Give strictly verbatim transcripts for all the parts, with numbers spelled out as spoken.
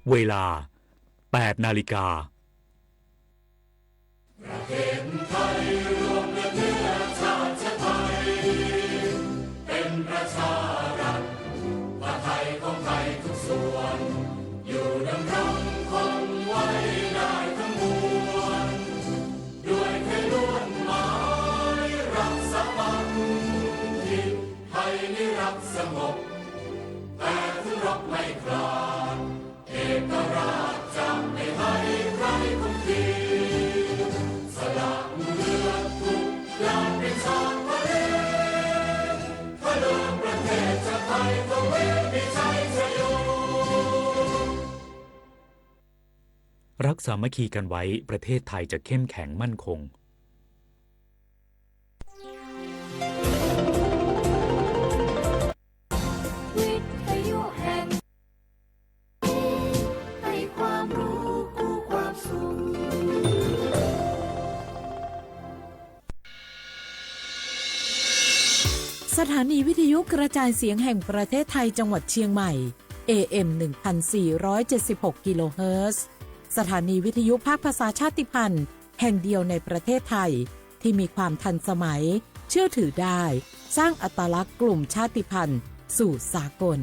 เวลา แปดนาฬิกา รักสามัคคีกันไว้ ประเทศไทยจะเข้มแข็งมั่นคง สถานีวิทยุกระจายเสียงแห่งประเทศไทยจังหวัดเชียงใหม่ เอเอ็ม หนึ่งพันสี่ร้อยเจ็ดสิบหก กิโลเฮิรตซ์ สถานีวิทยุภาคภาษาชาติพันธุ์แห่งเดียวในประเทศไทย ที่มีความทันสมัย เชื่อถือได้ สร้างอัตลักษณ์กลุ่มชาติพันธุ์สู่สากล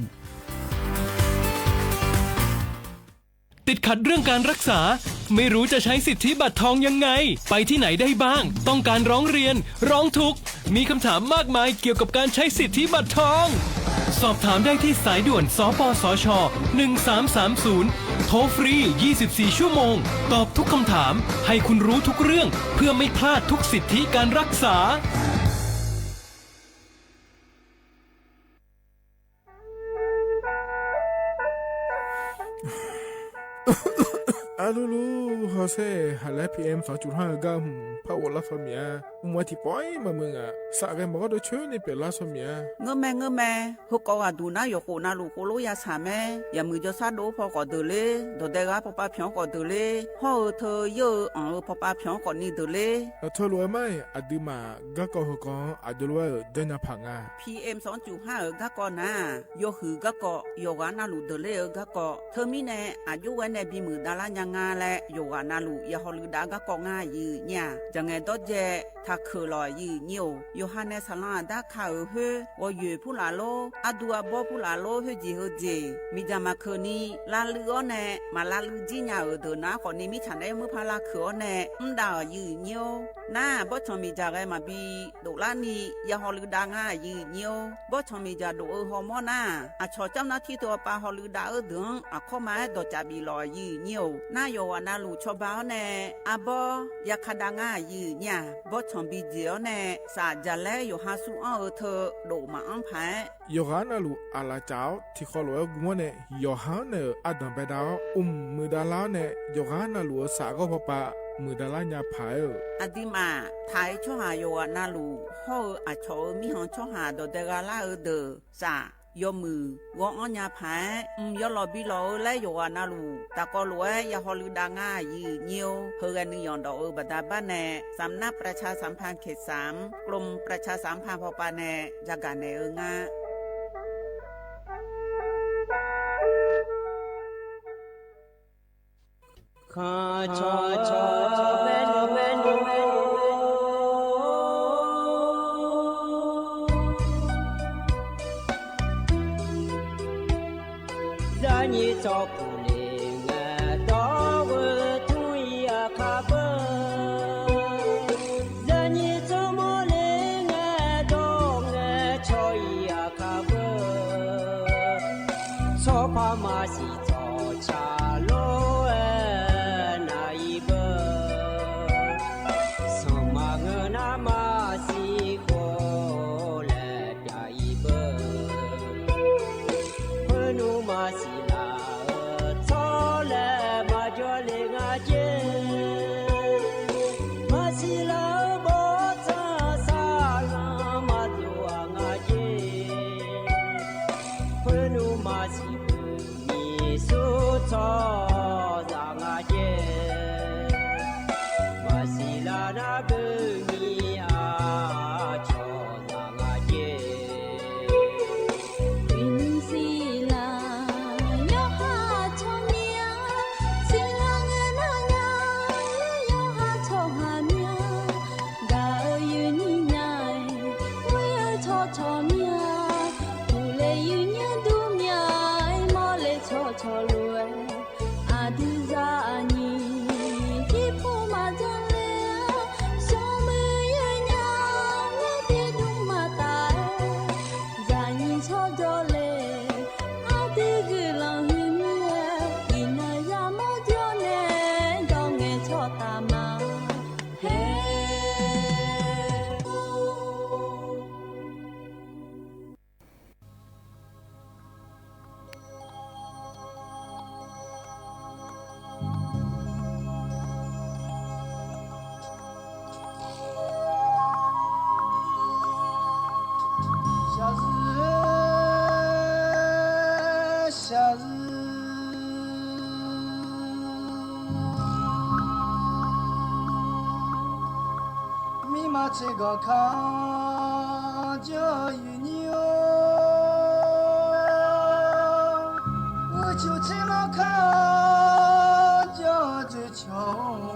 ติดขัดเรื่องการรักษา ไม่รู้จะใช้สิทธิบัตรทองยังไง ไปที่ไหนได้บ้าง ต้องการร้องเรียน ร้องทุกข์ มีคำถามมากมายเกี่ยวกับการใช้สิทธิบัตรทอง สอบถามได้ที่สายด่วน สปสช หนึ่งสามสามศูนย์ โทรฟรี ยี่สิบสี่ ชั่วโมง ตอบทุกคำถาม ให้คุณรู้ทุกเรื่อง เพื่อไม่พลาดทุกสิทธิการรักษา Arlulu hawsher, haqlaer P M sanqcuf har-eu gar hmq par ghoflar saw miq-a. Mq-a tiqpawf-ir maqmuiq ngaq, safghae maqgawr dov coer ni pyeuflar saw miq-a. Ngeurmae ngeurmae, heukawv ghaqduq nar yawqkhof navluf khof lof ya shaq mae. Yaqmuiq jawrshar dov-eu paw khawf deuq ler, dawqdae ghaq pawpav pyanq-anr khawf deuq ler, hawr-eu teu yeur-eu anq-eu pawpav pyanq-anr khawf ni deuq ler. Aqteu lof-aer mar-iq, aqduimaf garkawv heukawv-anr aqjox lof-aer-euq janrnya paq nga. P M sanqcuf har-euq garkawv nar-aq, yawhuiq garkawv, yawqghaq navluf deuq ler-eu garkawv. Teumirnae aqjox ghae nae bimuiq davlar nya nga laer yawqghaq navluf ya hawluiv dav garkawv ngar aqyuif nyir-aq, jaqngaeq dawrdzae taqkeuq lawq aqyuif nyir-or. Yawqha nae saqlanr aqdar ka-euq khoer, ghawqyoeq purlaf lor, ardu arbawr purlaf lor, khoerjeq heujeq miqdzaq maqkeuq ni lavluiv-awr nae, maq lavluiv jir nya-euq deuq nar khawf ni mirtsaq naeq-aer murpar lavkeuq-awr nae mr dav-euq aqyuif nyir-or. Nar-aq, bawrtsanq miqdzaq ghae maqbi doflar ni ya hawluiv dav ngar aqyuif nyir-or. Bawrtsanq miqdzaq dof-eu hawmawr nar-aq, aqcawq camr nar tir teu-awr pav hawluiv dav-eu deuq-anr aqkawrma-aer dawqcaf bif lawq aqyuif nyir-or. Nar yawqghaq navluf cawba-awr nae arbawr yaka dav ngar aqyuif nyir-aq, bawrtsanq bijeq-awr nae saf jaqlaer yawqha sur anr-eu teu dof maqanr paq-aer, yawqghaq navluf aqlaf caf-awr tiqkhawf lof-aer gm-awr nae, yawqha-anr naeq-euq ardanq baedav-awr, mq muiqdav lar-awr nae, yawqghaq navluf-eu saf ghawr pawpav muiqdav lar nya paq-aer-euq. Aqduimaf taq-aer tsawrhaq yawqghaq navluf hawr-eu aqcawq-euq mirkhanq tsawrhaq dawqdae gha lar-eu deuq saf yawmuiq ghawr-anr nya paq-aer, mq yawlawq bi lawq-eu laer yawqghaq navluf taqkawv lof-aer ya hawluiv dav ngar aqyuif nyir-or. Heughae nuiyanq dawq-eu baqda bar nae สำนักประชาสัมพันธ์เขตสาม กรมประชาสัมพันธ์ พป nae yagaq naeq-eu nga. Khanqcawq cawq bae nmr bae nmr bae nmr. Zaqnyiq tsawrkuq le ngae dawr-eu tmr-ir aqkar beu. Zaqnyiq tsawrmawr le ngae dawr ngae cawr-ir aqkar beu. Tsawrpar maqsiq tsawrca lor-aer nav-ir beu. Sanqpaq ngeur nar maqsiq khof laer pyav-ir beu. Khoernmr maqsiq laf-eu tsawrlaeq maqjawr le nga jer. Maqsiq laf-eu bawrtsanq saqlanr maqdov-aq nga jer. Khoernmr maqsiq beu miqsur tsawrhaqzaq nga jer. Maqsiq laf nar beu miq-a cawqzaq nga jer. Mqsiq laf yawqha tsawrmir-a. Cawqlof-aer aqdui zaqnyiq jirpov maqjanr ler-a, shawr muiq yaer nya-a, ler tiqdmr maqtaf-aer, zaqnyiq shawrjawr le, aqdui guiqlanq huiq mir-aer, iqnan yamawr jawr nae, dawq ngaeqcawq taf ma. Haer. Shaqzir, shaqzir, mirma tseqganq ka janr-eu yuif nyir-or, uicuiv tser mar ka janr-eu dzoeqcawq-or.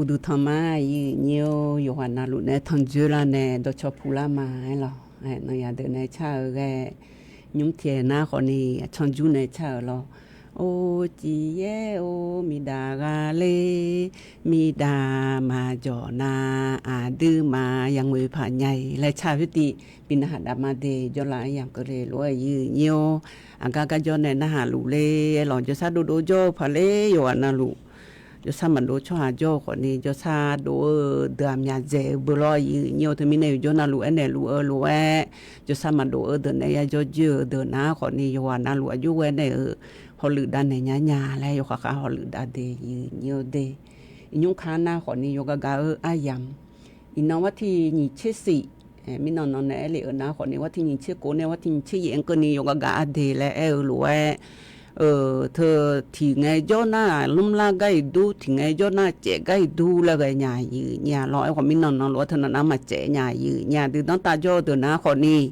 Uqduq tanq ma, aqyuif nyir-or, yawqghaq navluf nae tanqjoer lar nae dawqcawq puq lar ma-aer lawq. Nanqyaq deuq nae car-eu ghae, nymr tiq nar khawfni canjur nae car-euq lawr. Or, ciqyaer-or, miqdaq gha ler, miqdaq maqjawq nar, aqduimaf yaqngoeq paq nya-iq laer car-eu khoertiv, bi narhaq dav ma de. Jawrlav aryamq keuvle lof-aer aqyuif nyir-or, aqgar garjawr nae narhaq luf ler-aer lawq. Jawrsar dovdov jawr-eu paq ler yawqghaq navluf, jawrsar maqdov tsawrhaq jawr-eu khawfni, jawrsar dov-eu deuq-aq myaqdzaeq-eu beu lawr aqyuif nyir-or. Teumirnae yawqjawr navluf aernaeq luf-eu lof-aer, jawrsar maqdov-eu deuq nae ya jawr joer-eu deuq nar khawfni, yawqghaq navluf aqjox ghae nae-euq hawluiv dav naeq nya nya laer yawkhav khav hawluiv dav de aqyuif nyir-or de. Iqnymr ka nar khawfni yawqgar gaq-eu aryamq, iqnan war tiq nyiq tser shif, mirnan nan nae aer le-eu nar khawfni war tiq nyiq tser kof nae war tiq nyiq tser yaef-anr keuvni yawqgar gaq-a de laer aer-eu lof-aer, teu tiq ngae jawr nar lmrlar gar-iq dur, tiq ngae jawr nar caef gar-iq dur laer ghae nya aqyuif nyir-a lawr. Aerkhawf mirnan nan lof-aer teunav nar maqcaef nya aqyuif nyir-a. Duidar tav jawr-eu deuq nar khawfni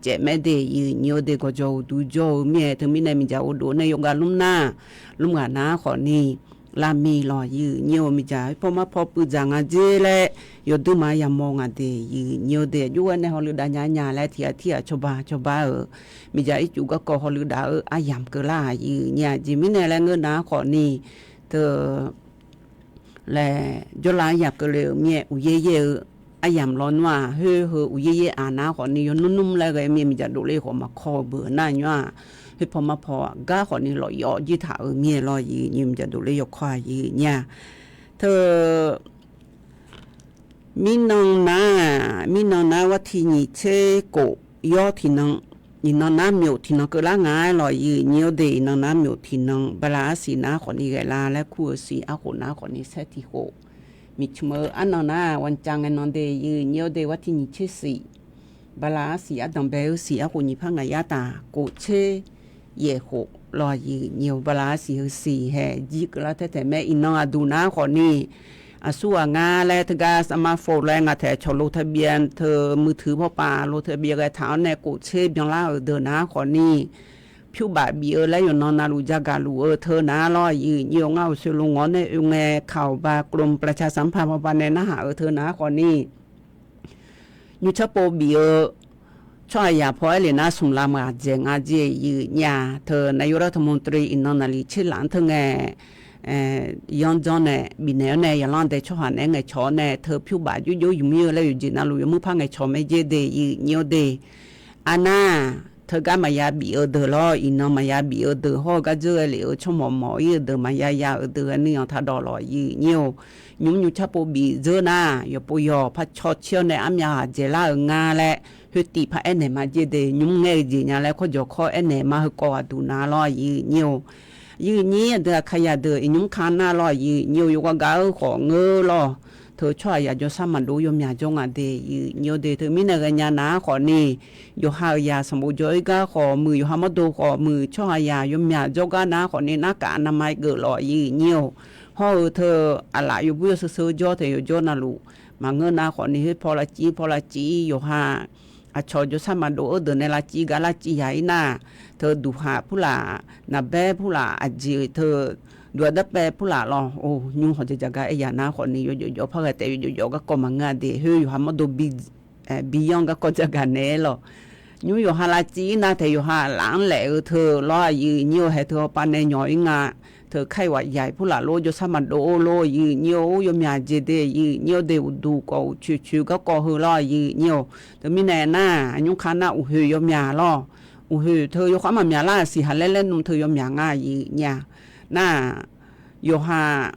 caef mae de aqyuif nyir-or de. Gawqjawq uqduq jawr-eu mirnae teumirnae miqdzaq ghovdov nae yawqgar lmr nar, lmr ghaq nar khawfni lavmiq lawq aqyuif nyir-or. Miqdzaq paw mar paw puivdzaq nga dzer laer yawduimaf yamawr nga de aqyuif nyir-or de. Aqjox ghae nae hawluiv dav nya nya laer tiq ghaq tir ghaq cawba cawba-euq, miqdzaq ircuf garkawv hawluiv dav-eu aryamq keuvlar aqyuif nyir-a. Aqjeq mirnae laer ngeur nar khawfni, teu laer jawrlav aryamq keuvle-euq mirnae uqyaer yaer-eu aryamq lawnmr-aq, khoer heu uqyaer yaer-aq nar khawfni yawnmr nmr laer ghae mirnae miqdzaq dovle khawf maqkawr-eu beu nar nymr-aq, khoer paw mar paw gar khawfni lawf yawf jir taq-euq mirnae lawr aqyuif nyir-or. Miqdzaq dovle yawkawr aqyuif nyir-a. Teu mirnan nar, mirnan nar war tiq nyiq tser kof yawr tiqnan, iqnan nar myof tiqnan keuvlar nga-aer lawq aqyuif nyir-or de. Iqnan nar myof tiqnan bala arsiq nar khawfni ghae lar laer kur-eu siq arkhof nar khawfni saer tiq khof, miqcmq-eu arnan nar wancav ngae nan de aqyuif nyir-or de. War tiq nyiq tser shif, bala arsiq ardanq bae-eu siq arkhof nyiq par ngaq yar taf kof tser yaef khof lawq aqyuif nyir-or. Bala arsiq heu siq hae jir keuvlar taer taeq mae. Iqnan aqduq nar khawfni aqsur ghaq nga laer teugar smartphone laer nga taeq cawq lo taqbyav teu มือถือ pawpaq lo taqbyav ghae taq-awr nae kof tser byanlar-euq deuq nar khawfni pyurbaf bif-eu laer yawqnan navluf jagaq luf-eu teu nar lawr aqyuif nyir-or. Ngar uqsoeq lo ngawr nae oe ngae ข่าว ba กรมประชาสัมพันธ์ pawpaq nae narhaq-eu teu nar khawfni nymr carpov bif-eu tsawrhaqzaq paw aer le nar smq lam ghaq dzaeq nga jir aqyuif nyir-a. Teu นายกรัฐมนตรี iqnan naqli tser laf-anr teu ngae yanr janr nae bifnaeq-awr nae yaqlanr dae tsawrhaq naeq-aer ngaeqcawq-awr nae teu pyurbaf jovjov yumq ir-eu laer yawqjeq navluf yawmuir par ngaeqcawq mae jer de aqyuif nyir-or de. Arnar, teugar maqya bif-eu deuq lawr, iqnan maqya bif-eu deuq hawr-eu gar dzeur ghae lef-eu tsawrmawq mawq ir-eu deuq maqya ya-euq deuq ghae nuiyanq taq dawq lawq aqyuif nyir-or. Nymr nymr carpov bif dzeur nar yawqpov yawq par caw cir-awr nae armyav ghaq dzaeqlar-euq nga laer khoertiv par aernaeq ma jer de. Nymr ngaer-eu jeq nya laer kawrjawq kawr aernaeq ma heukawv ghaq duq na lawr aqyuif nyir-or. Aqyuif nyir aqdui aqkaqyaq deuq iqnymr ka nar lawr aqyuif nyir-or. Yawqghaq gaq-eu khawf ngeur lawr. Teu tsawrhaqzaq jawrsar maqdov yawmyaq jawr nga de aqyuif nyir-or de. Teumirnae ghaenya nar khawfni yawqha-euq zaq sanqbof jawr-ir gar khawf muiq, yawqha mawrdo khawf muiq, tsawrhaqzaq yawmyaq jawrgar nar khawfni narkaf navma geuf lawq aqyuif nyir-or. Hawr-eu teu aqlaf yawbur yawseu seu jawr taeq yawqjawr navluf maqngeur nar khawfni khoer paw lavciv paw lavciv yawqha aqcawq jawrsar maqdov-eu deuq nae lavciv gar lavciv yaq-ir nar, teu duqhaq purlaf, naqbaer purlaf, aqjeq teu duqhaq darpaev purlaf lawr. Or, nymr hawqjaq jaq gar aer yaq nar khawfni yawjawf jawf par ghae taef yawjawf jawf garkawv maqngeur-a de. Khoer yawqha mawrdo bi yanr garkawv jagaq naeq-aer lawq. Nymr yawqha lavciv-ir nar taeq yawqha laf-anr laef-eu teu lawr aqyuif nyir-or. Haeq teu hawpav nae nyawq-ir nga. Teu kaiwaq yaq-iq purlaf lor jawrsar maqdov-or lor aqyuif nyir-or. Yawmyaq jeq de aqyuif nyir-or de. Uqduq kawv uqcoeq coeq garkawv heu lawr aqyuif nyir-or. Teumirnae nar nymr ka nar uqhoeq yawmyaq lawr. Uqhoeq teu yawkhav maqmyaq lar-euq siqhaq laer laer nm teu yawmyaq nga aqyuif nyir-a. Nar yawqha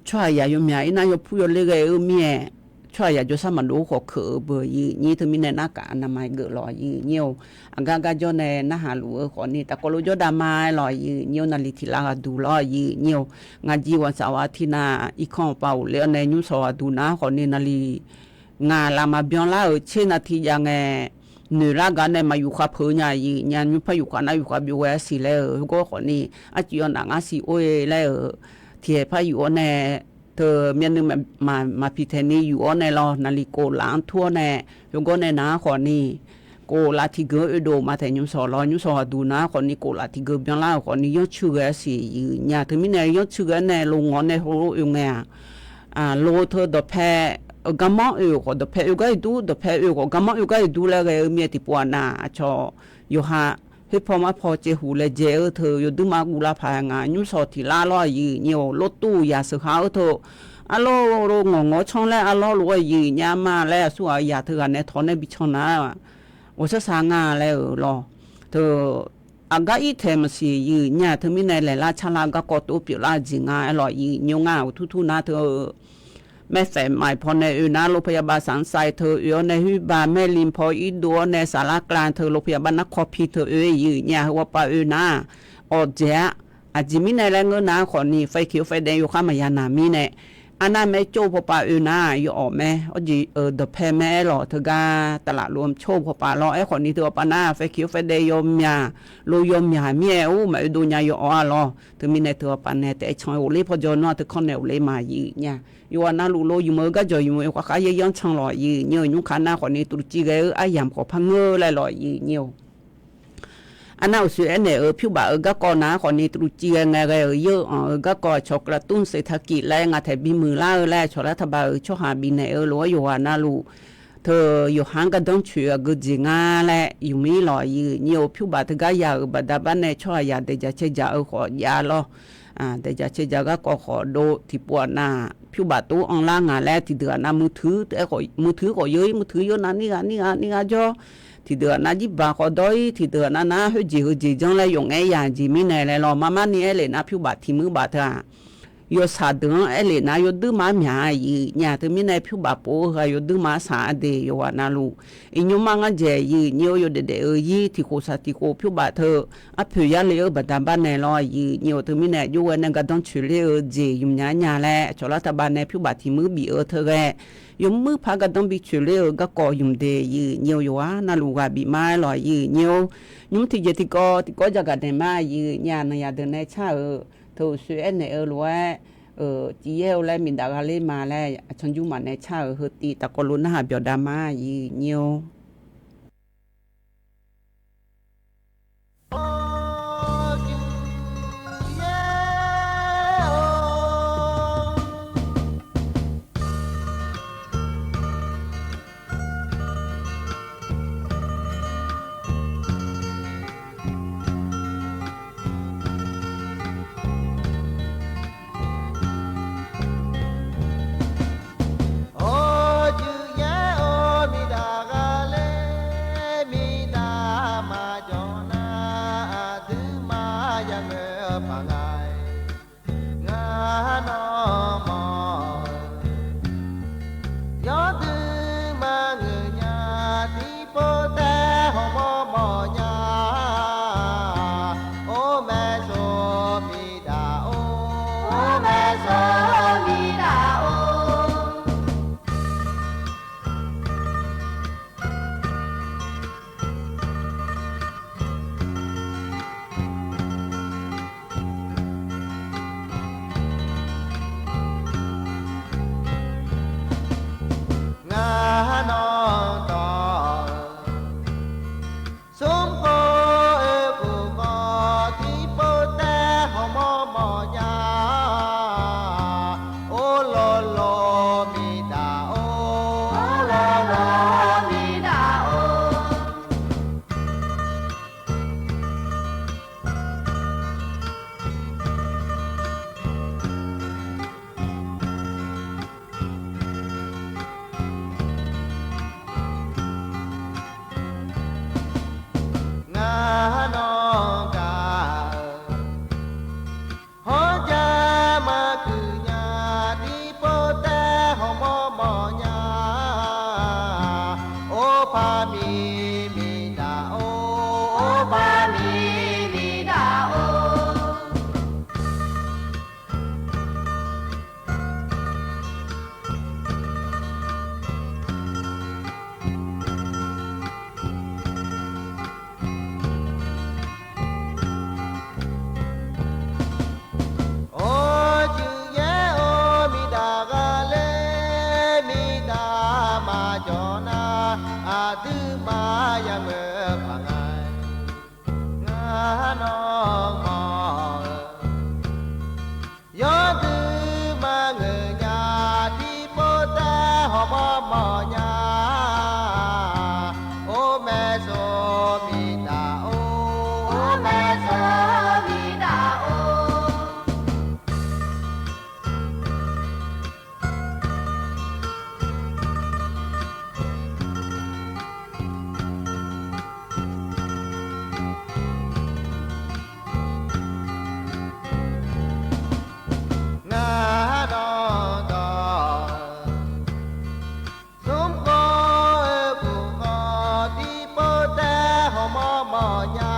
tsawrhaqzaq yawmyaq-ir nar yawpur yawler ghae-eu mir-aer, tsawrhaqzaq jawrsar maqdov-or khawf keuq-eu beu aqyuif nyir. Teumirnae narkaf navma geuf lawq aqyuif nyir-or. Aqgar gar jawr nae narhaq luf-eu khawfni tafkawv lof jawr dav ma-aer lawq aqyuif nyir-or. Naqli tiq lar ghaq duq lawr aqyuif nyir-or. Ngar jir วันเสาร์อาทิตย์ nar irkanr hawpav ghofle-awr nae nymr sawq ghaq duq nar khawfni naqli ngaq laf maqbyan lar-euq tser navtiq jav ngae noeq lar gaq nae maqyuf khav peuq nya aqyuif nyir-a. Nymr par yuf khav nar yuf khav byov ghae-ar siq laer-euq heugar khawfni arcuiv yawnaf ngar siq or-e laer-euq tiqhaeq par yuf-awr nae teu myavnuiv maqpiq taeqni yuf-awr nae lawr naqli kof laf-anr tur-awr nae heugar nae nar khawfni kof laf tiqgeu oedov ma taeq nymr sawq lawr. Nymr sawq ghaq duq nar khawfni kof laf tiqgeu byan lar-euq khawfni yanr cuir ghae-ar siq aqyuif nyir-a. Teumirnae yanr cuir ghae-ar nae lo ngawq-awr nae heulof oe ngae-aq lo teu dawqpae garmanr oe-euq khawf dawqpae oe gar iqdur, dawqpae oe-euq khawf garmanr oe gar iqdur laer ghae-eu mir-aer tiqpov-aq na, aqcawq yawqha khoerpaw marpaw caevhuq laejae-eu teu yawduir ma guv lar paq-aer nga. Nymrshawq tiq lar lawr aqyuif aqnyir-or, lortuv yaq sheuq ha-eu teu, arlawr lo ngawq ngawq-awr canr laer arlawr lof-aer aqyuif aqnyir arma laer aqsur ghaq yaq teughaq nae tawq nae bi can nar, ghawqshar sar nga laer-euq lawr. Teu aqgar irtaeq maqsiq aqyuif aqnyir-aq, teumirnae laeqlar carlar garkawv tov pyeuflar jeq nga aer lawq aqyuif aqnyir-or. Ngar uqtur tur nar teu maerfaef maqpaw nae oe nar, โรงพยาบาล สามไซ teu oe-awr nae, ห้วยบา แม่ริม paw irdov-awr nae, saflar klan teu โรงพยาบาล นครพิงค์ teu oe-aer aqyuif aqnyir-aq, heu ghawqpav oe nar, awqdzaeq-a. Aqjeq mirnae laer ngeur nar khawfni, fakiq-eu faedaef yawkhar maqya naq mirnae, arnar maer cawv-eu pawpav oe nar, yawawq mae, awr jeq-euq dawqpae mae aer lawq. Teugar taflaf lof-anr cawv-eu pawpav lawr. Aerkhawfni teu ghawqpav nar, fakiq-eu faedaef yawmyaq lo yawmyaq mir-aer or maqoe dov nya yawawq-a lawr. Teumirnae teu ghawqpav nae taef-aer can-eu ghofler pawjaw nar, teu kanr nae ghofler ma aqyuif aqnyir-aq. Yawqghaq navluf lo ymq-eu garjawq ymq-eu khavkhav yaer yanr can lawq aqyuif aqnyir-or. Nymrkaq nar khawfni tuqciv ghae-eu aryamq khawf par ngeur laer lawq aqyuif aqnyir-or. Arnar uqshoe aernaeq-euq pyurbav-eu garkawv nar khawfni tuqciv ghae ngae ghae-euq yeur-anr-euq garkawv aqcawq กระตุ้นเศรษฐกิจ laer ngaq taeq bimuiq lar-eu laer aqcawq lar taqba-euq tsawrhaq bifnaeq-eu lof-aer yawqghaq navluf teu yawqha-anr gardanr coeq-eu aqgeujeq nga laer ymq-ir lawq aqyuif aqnyir-or. Pyurbav teugar ya-euq baqda bar nae tsawrhaqzaq daeqdzaq caev dzaq-eu khawf jav lawr. Daeqdzaq caev dzaq garkawv khawf dov tiqpov-aq na, pyurbav tov anrlar nga laer tiqdeuq-aq na, มือถือ khawf yeur-ir, มือถือ yawr nav nir ghaq nir ghaq nir ghaq jawr, tiqdeuq-aq na jirbaq khawf dawr-ir, tiqdeuq-aq na nar khoerjeq heujeq janr laer yawf ngaer ya jeq mirnae laer lawr. Marmarni aerlef nar pyurbav tiq muir baf teu-aq, yawshaq deuq-anr aerlef nar yawduir ma-anr myaq-a aqyuif aqnyir-aq. Teumirnae pyurbav pov-eu heu-aq yawduir ma-anr shaq-a de yawqghaq navluf. Iqnymr mar ngar dzaeq aqyuif aqnyir-or, yawdaef daef-eu zir tiq khof shaq tiq khof pyurbav teu arpoeq yar le-eu baqda bar nae lawr aqyuif aqnyir-or. Teumirnae aqjox ghae nae gardanr coeq ler-eu jeq ymq nya nya laer aqcawq lar taqba nae pyurbav tiq muir bif-eu teu ghae, yawmuir par gardanr bi coeq ler-eu garkawv ymq de aqyuif aqnyir-or. Yawqghaq navluf ghaq bif ma-aer lawq aqyuif aqnyir-or. Nymr tiqjeq tiqkawv tiqkawv jagaq daeq ma aqyuif aqnyir-aq. Naqyaq deuq nae car-euq teu uqshoe aernaeq-eu lof-aer, civ yaer-eu laer miqdaf gha ler ma laer aqcawq jmrmaf nae car-euq heu tiv tafkawv lof narhaq byawqdav ma aqyuif aqnyir-or. Awrjuif yaer-or, miqdaq gha ler, miqdaq maqjawq nar, aqduimaf yangeur paq nga-aer, ngar nawr mawr-eu yawduir maqngeur nya, tiqpov taef hawmawr mawr nya, or maeqsor miqdaq or, or maeqsor miqdaq or. Ngar nawr dawq-eu smr khawf oe khof khawf, tiqpov taef hawmawr mawr nya, or lawr lawr miqdaq or, or lawr lawr miqdaq or. Ngar nawr gaq-eu hawrja maqkuir nya, tiqpov taef hawmawr mawr nya, or par mir miqdaq or, or par mir miqdaq or. Awrjuif yaer-or, miqdaq gha ler, miqdaq maqjawq nar, aqduimaf yangeur paq nga-aer, ngar nawr mawr-eu yawduir maqngeur nya, mawrnya, or maeqso miqdaq or, or maeqso miqdaq or. Ngar dawqdawq smrkawv-eu buf khawf, tiqpov taev hawmawr mawrnya,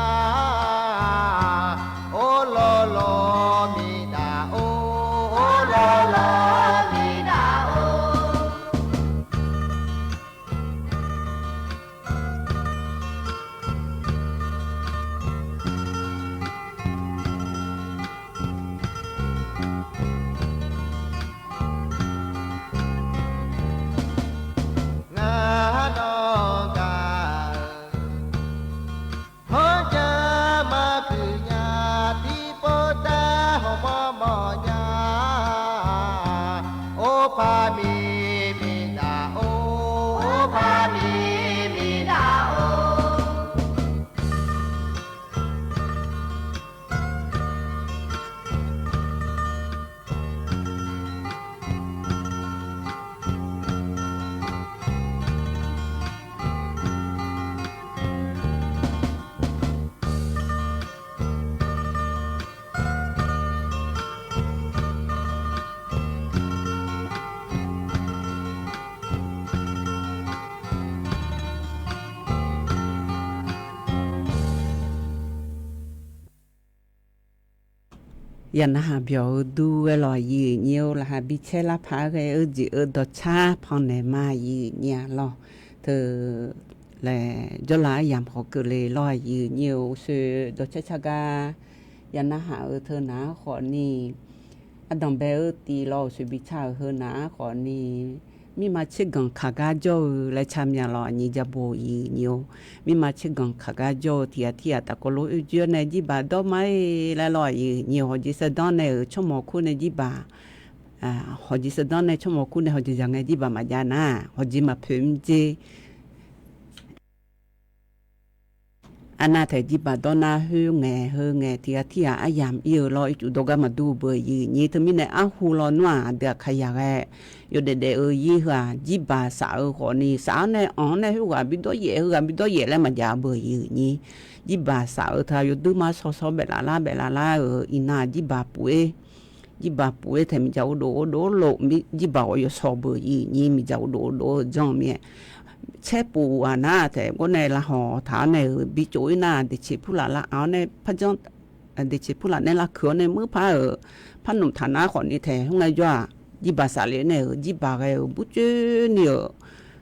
or lawrlawr miqdaq or, or lawrlawr miqdaq or. Ngar dawqdaq-euq hawrjav maqpuq nya, tiqpov taev hawmawr mawrnya, or paq miq miqdaq or, or paq miq miqdaq or. Yaqnarhaq byawq-eu dur-aer lawq, aqyuif aqnyir-or, laqkhaq bi caer lar paq-aer ghae-eu jeq-eu dawqcar pannaeq ma, aqyuif aqnyir-a lawq. Teu laeq jawrlaf aryamq khawf keuvle lawq, aqyuif aqnyir-or, uqshoe dawqcar car gar yaqnarhaq-eu teu nar-ar khawfni, ardanq bae-eu tiv lawq, uqshoe bi car-euq heu nar-ar khawfni, mirma tserganq kaq gar jawr-eu laer car mya lawq, aqnyir jabof, aqyuif aqnyir-or. Mirma tserganq kaq gar jawr-eu tiq ghaq tir ghaq taf kawv lof oerjoer nae jirbaq dawr ma-ir laer lawq, aqyuif aqnyir-or. Hawqjeq shardanr nae-euq tsawrmawq kur nae jirbaq, hawqjeq shardanr nae tsawrmawq kur nae hawqjeq zaq ngae jirbaq maqjav nar, hawqjeq maqpoeq mr jer. Arnav taeq jirbaq dawr nar, khoerngae heu ngae tiq ghaq tir ghaq aryamq ir-eu lawr, ircuf dawrgar maqdur beu, aqyuif aqnyir. Teumirnae arhu lawnmr-aq, aqdui aqkaq yaq ghae yawdaef daef-eu ir heu-aq, jirbaq saf-eu khawfni, saf-anr nae anq-anr nae khoerghaq bi dawryaef, heughaq bi dawryaef laer maqjav beu, aqyuif aqnyir. Jirbaq saf-eu teu-aq, yawduir mar shaw shaw baef laf lar baef laf lar-euq iqnan-aq, jirbaq puf-ir, jirbaq puf-ir taeq miqdzaq ghovdov ghovdov lof, jirbaq ghawq yawshaw beu, aqyuif aqnyir, miqdzaq ghovdov ghovdov-eu janr-eu mir-aer, caer puf-aq nar taeq gawr nae lavhawq taq-awr nae-euq bi tsov-ir nar, deqceq purlaf lar-awr nae par janr, deqceq purlaf nae lavkuiq-awr nae muir par-euq, par nmq taq nar khawfni taeq khoerngae jawr-aq, jirbaq saf le nae-euq jirbaq ghae-euq burcoer ni-euq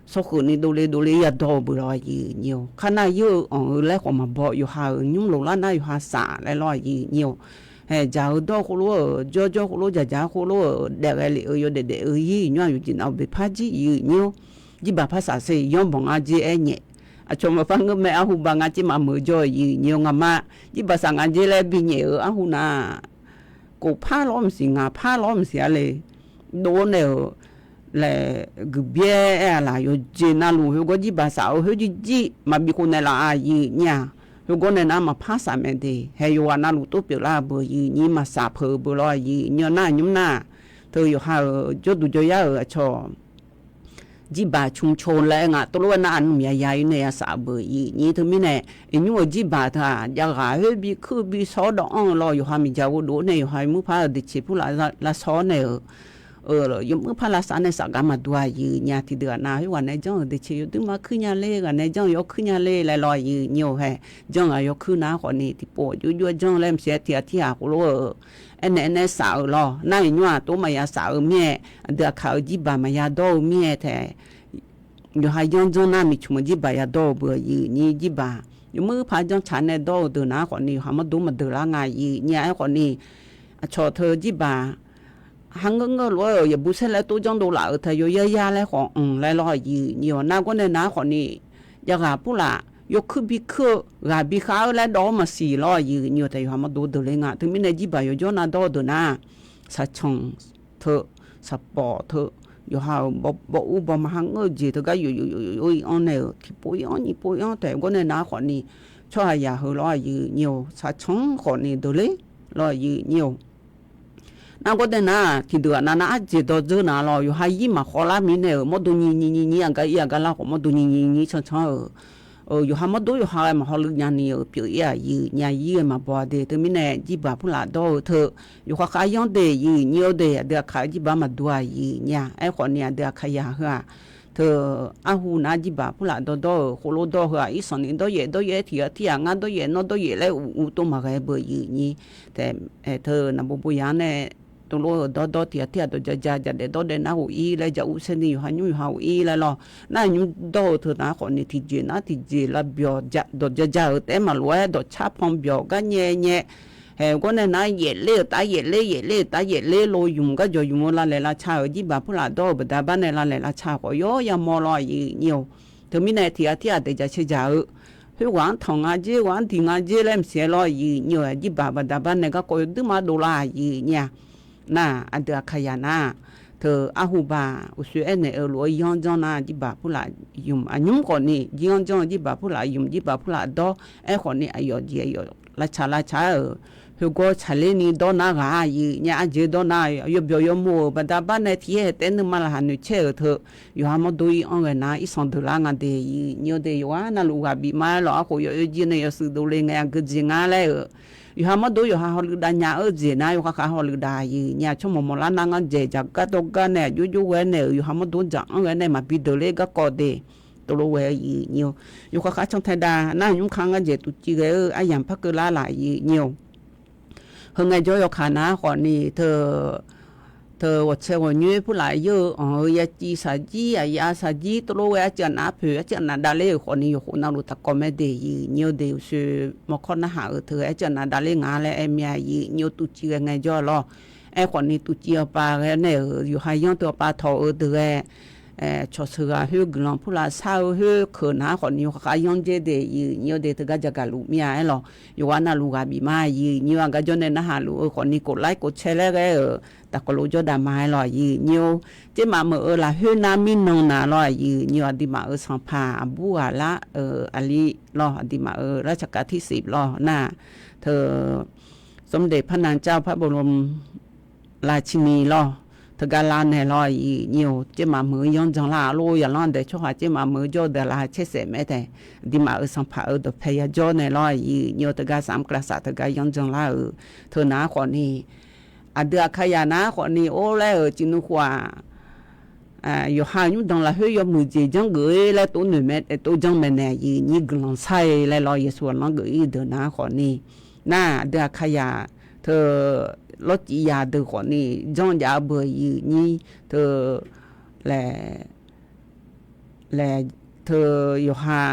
sawrkhoeq ni dovle dovle yadawr-eu beu lawq, aqyuif aqnyir-or. Kar nar yeur-eu anq-eu laer khawf maqbaw, yawqha-euq nymr loq lar nar yawqha saf laer lawr, aqyuif aqnyir-or. Haeq dzaq-eu dawr khoerlof-euq, jawrjawr khoerlof, dzaqdzaq khoerlof-euq, daef ghae lef-eu yawdaef daef-eu ir-iq nymr-aq, yawqjeq nav-euq beqpar jir, aqyuif aqnyir-or. Jirbaq par saf ser yanr banq ngar jer aer nyaef. Aqcawq maqpar ngeur mae, arhu ba ngar jer maqmeuq jawr-eu, aqyuif aqnyir-or. Ngaqma jirbaq saf ngar jer laer binyaef-euq arhu nar, kof par lawr maqsiq, ngaq par lawr maqsiq-a le. Dov-awr nae-euq laeq guiqbyaer aer-a laq, yawqjeq navluf khoergawr jirbaq saf-eu khoer jirjir maqbi khov naeqlaf-a, aqyuif aqnyir-aq. Khoergawr nae nar maqpar saf mae de. Haeq yawqghaq navluf tov pyeuflar-eu beu, aqyuif aqnyir, maqsaf peuq-eu beu lawr, aqyuif aqnyir-or. Nar nymr nar, teu yawqha-euq jawrduq jawryar-euq aqcawq jirbaq cmq cmq laer ngaq tov lof-aer nar, aqnmq yaya-ir nae yasaf-eu beu, aqyuif aqnyir. Teumirnae iqnymr-euq jirbaq teu-aq, javghaq khoer bi kuir bi shawr dawv-anr-eu lawr, yawqha miqdzaq ghovdov-awr nae yawqha-euq muir par-euq deqceq purlaf lavshawr-awr nae-euq yawmuir par lavsav nae safgar maqdur-a, aqyuif aqnyir-aq. Tiqdeuq ghaq nav khoerghaq nae janr-euq deqceq yawduir mar kuir nya ler, ghaq nae janr-eu yawkuir nya ler laer lawr, aqyuif aqnyir-or. Haeq janr-eu ghaq yawkuir nar khawfni tiqpov jovjov-aer janr laer maqsiq-aer, tiq ghaq tir ghaq khoerlof-euq aernaeq aernaeq saf-euq lawr. Nar iqnymr-aq tov maqya saf-eu mir-aer, aqdui aqkaq-euq jirbaq maqya dawr-eu mir-aer taeq, yawqha yanr janr nar miqcmq-eu jirbaq yadawr-eu beu, aqyuif aqnyir. Jirbaq yawmuir par janr tsaq nae dawr-eu deuq nar khawfni yawqha mawrdov maqdeuq lar nga, aqyuif aqnyir-a. Aerkhawfni aqcawq teu jirbaq ha ngeur ngeur lof-aer-euq yaqbur saer laer tov janr dovlaf-euq teu yawyar yar laer khawf anq laer lawr, aqyuif aqnyir-or. Nargawr nae nar khawfni javghaq purlaf yawkuir bi kuir-eu ghaq bi khav-eu laer dawv-awr maqsiq lawr, aqyuif aqnyir-or. Taeq yawqha mawrdov deuq le nga. Teumirnae jirbaq yawjawr nar dawr-eu deuq nar, saqcanq teu, saqpawf teu, yawqha-euq bawv ur bawv ma ha ngeur-eu jeq teugar yof yof yof yof-ir anr nae-euq tiqpov-ir anr nyiqpov-ir anr taef gawr nae nar khawfni, tsawrhaqzaq heu lawr aqyuif nyir-eu saqcan-anr khawfni deuqler lawr aqyuif nyir-eu. Nar gawr nae nar tiqdeuq-aq nav nar arjeq dawq dzeur na lawr yawqha yir maqkhawv lar mirnae-euq mawrdo nyiq nyiq nyiq nyiq aqgar ir aqgar lar khawf mawrdo nyiq nyiq nyiq cancan-euq yawqha mawrdo yawqha ghae maqhaw luiv nyani-euq pyeuf-ir aqyuif nyir-aq yir ghae maqbaw-a de. Teumirnae jirbaq purlaf dawr-eu teu yawqha khav yanr de aqyuif nyir-eu de aqdui aqkaq-eu jirbaq maqdur-a aqyuif nyir-a. Aerkhawfni aqdui aqkaq yaq heu-aq teu arhu nar jirbaq purlaf dawrdawr-euq khoerlof dawr heu-aq irsanqni dawryaef dawryaef-aer tiq ghaq tir-aq ngar dawryaef nawr dawryaef laer uq uq tov maqghae beu aqyuif nyir taef. Teu naqbo bo yaq-anr nae tovlof-eu dawrdawr tiq ghaq tir-aq dawq ja ja jaqdaef dawrdaef nar ghof-ir laer jaq ur saerni yawqha nymr yawqha ghof-ir laer lawr. Nar nymr dawr-eu teu nar khawfni tiqjeq nar tiqjeq lav byawq dawq ja ja-euq taef-aer maqlof-aer dawqcar pan byawq gar nyae nyae haeq gawr nae nar yaefler-euq tav yaefler yaefler-euq tav yaefler lo ymq gar jawq ymq-eu lavlaeq lavca-euq jirbaq purlaf dawr-euq baqda bar nae lavlaeq lavca khawf yawr yamawr lawr aqyuif nyir-eu. Teumirnae tiq ghaq tir-aq daeq jaq cae jaq-eu khoerghaq-anr tanq nga jer ghaq-anr diq nga jer laer maqsiq-aer lawr aqyuif nyir-eu jirbaq baqda bar nae garkawv yawduir ma dovlar aqyuif nyir-a. Nar aqdui aqkaq yaq nar teu arhu baq uqshoe aernaeq-eu lof-aer yanr janr nar jirbaq purlaf ymq aqnymr khawfni jir yanr janr-eu jirbaq purlaf ymq jirbaq purlaf dawr aerkhawfni aqyawf jeq aqyawf lavcaq lavcaq-aer-euq khoergawr tsaqler ni dawr nar ghaq aqyuif nyir-a arjeq dawr nar yawbyawq yawmuv-euq baqda bar nae tiq yaer haeq taef nuima laqkhaq noeqcaer-euq teu yawqha mawrdo ir anr ghae nar irsanq deuq lar nga de aqyuif nyir-eu de yawqghaq navluf ghaq bif ma-aer lawq arkhof yawf oe jir nae yawshuif dovle ngae aqgeu jeq nga laer-euq yawqha mawrdo yawqha hawluiv dav nya-eu jeq nar yawkhav khav hawluiv dav aqyuif nyir-a tsawrmawq mawq lar nar ngar dzaeq jaq gar dawr gar nae aqjox jox ghae nae-euq yawqha mawrdo dzaq anr ghae nae maqbi deuq ler garkawv de. Tov lof ghae aqyuif nyir-eu yawkhav khav cantae dav nar nymr ka ngar dzaeq tuv civ ghae-eu aryamq par keuv lar laf aqyuif nyir-eu. Heu ngaejawr yawkaq nar khawfni teu ghawqtsae ghawqnyoer purlaf yeur-eu anq-eu yaciv saqjir aqyav saqjir tov lof ghae arcuiv aqnav arpoeq arcuiv aqnav davler-euq khawfni yawqkhof navluf taqkawv mae de aqyuif nyir-eu de uqshoe mawrkawr narhaq-euq teu arcuiv aqnav davler nga laer aer mir-a aqyuif nyir-eu tuv civ ghae ngaejawr lawr. Aerkhawfni tuv civ awqpav ghae nae-euq yawqha yanr teu awqpav tawq-eu deuq ghae cawq sheuq ghaq khoer guiqlanq purlaf shar-eu khoer keuq nar khawfni yawkhav khav yanr dzer de aqyuif nyir-eu de teugar jagaq luf mir-a aer lawq. Yawqghaq navluf ghaq bif ma aqyuif nyir-eu aqgar jawr nae narhaq luf-eu khawfni kof laer kof cae laer ghae-euq taqkawv lof jawr dav ma aer lawq aqyuif nyir-eu. Tsermaf meuq-eu lafkhoer nar mirnan na lawr aqyuif nyir-eu aqduimaf-euq sanqpaq aqbur ghaq lar-euq aqli lawr aqduimaf-euq lar tsaqkav tirsiq lawr nar teu สมเด็จพระนางเจ้าพระบรมราชินี lawr teugar lar nae lawr aqyuif nyir-eu tsermaf meuq-eu yanr jan lar-a lor yaqlanr daeq tsawrhaq tsermaf meuq-eu jawr-eu deuq laf caer saef mae tae aqduimaf-euq sanqpaq-euq dawqpae yajawr nae lawr aqyuif nyir-eu teugar safmr kavlaq saf teugar yanr jan lar-euq teu nar khawfni aqdui aqkaq yaq nar khawfni or laer-euq ciqnuv khof-aq yawqha-euq nymrdanq lafkhoer yawmuiq jeq janrgeuf-ir laer tov noeq mae, tov janr mae nae aqyuif nyir guiqlanq shar-eu laer lawr Yeqsur aqlanr geuf-ir deuq nar khawfni nar aqdui aqkaq yaq teu lawrcif yaq deuq khawfni janr jav-eu beu aqyuif nyir teu laeq laeq teu yawqha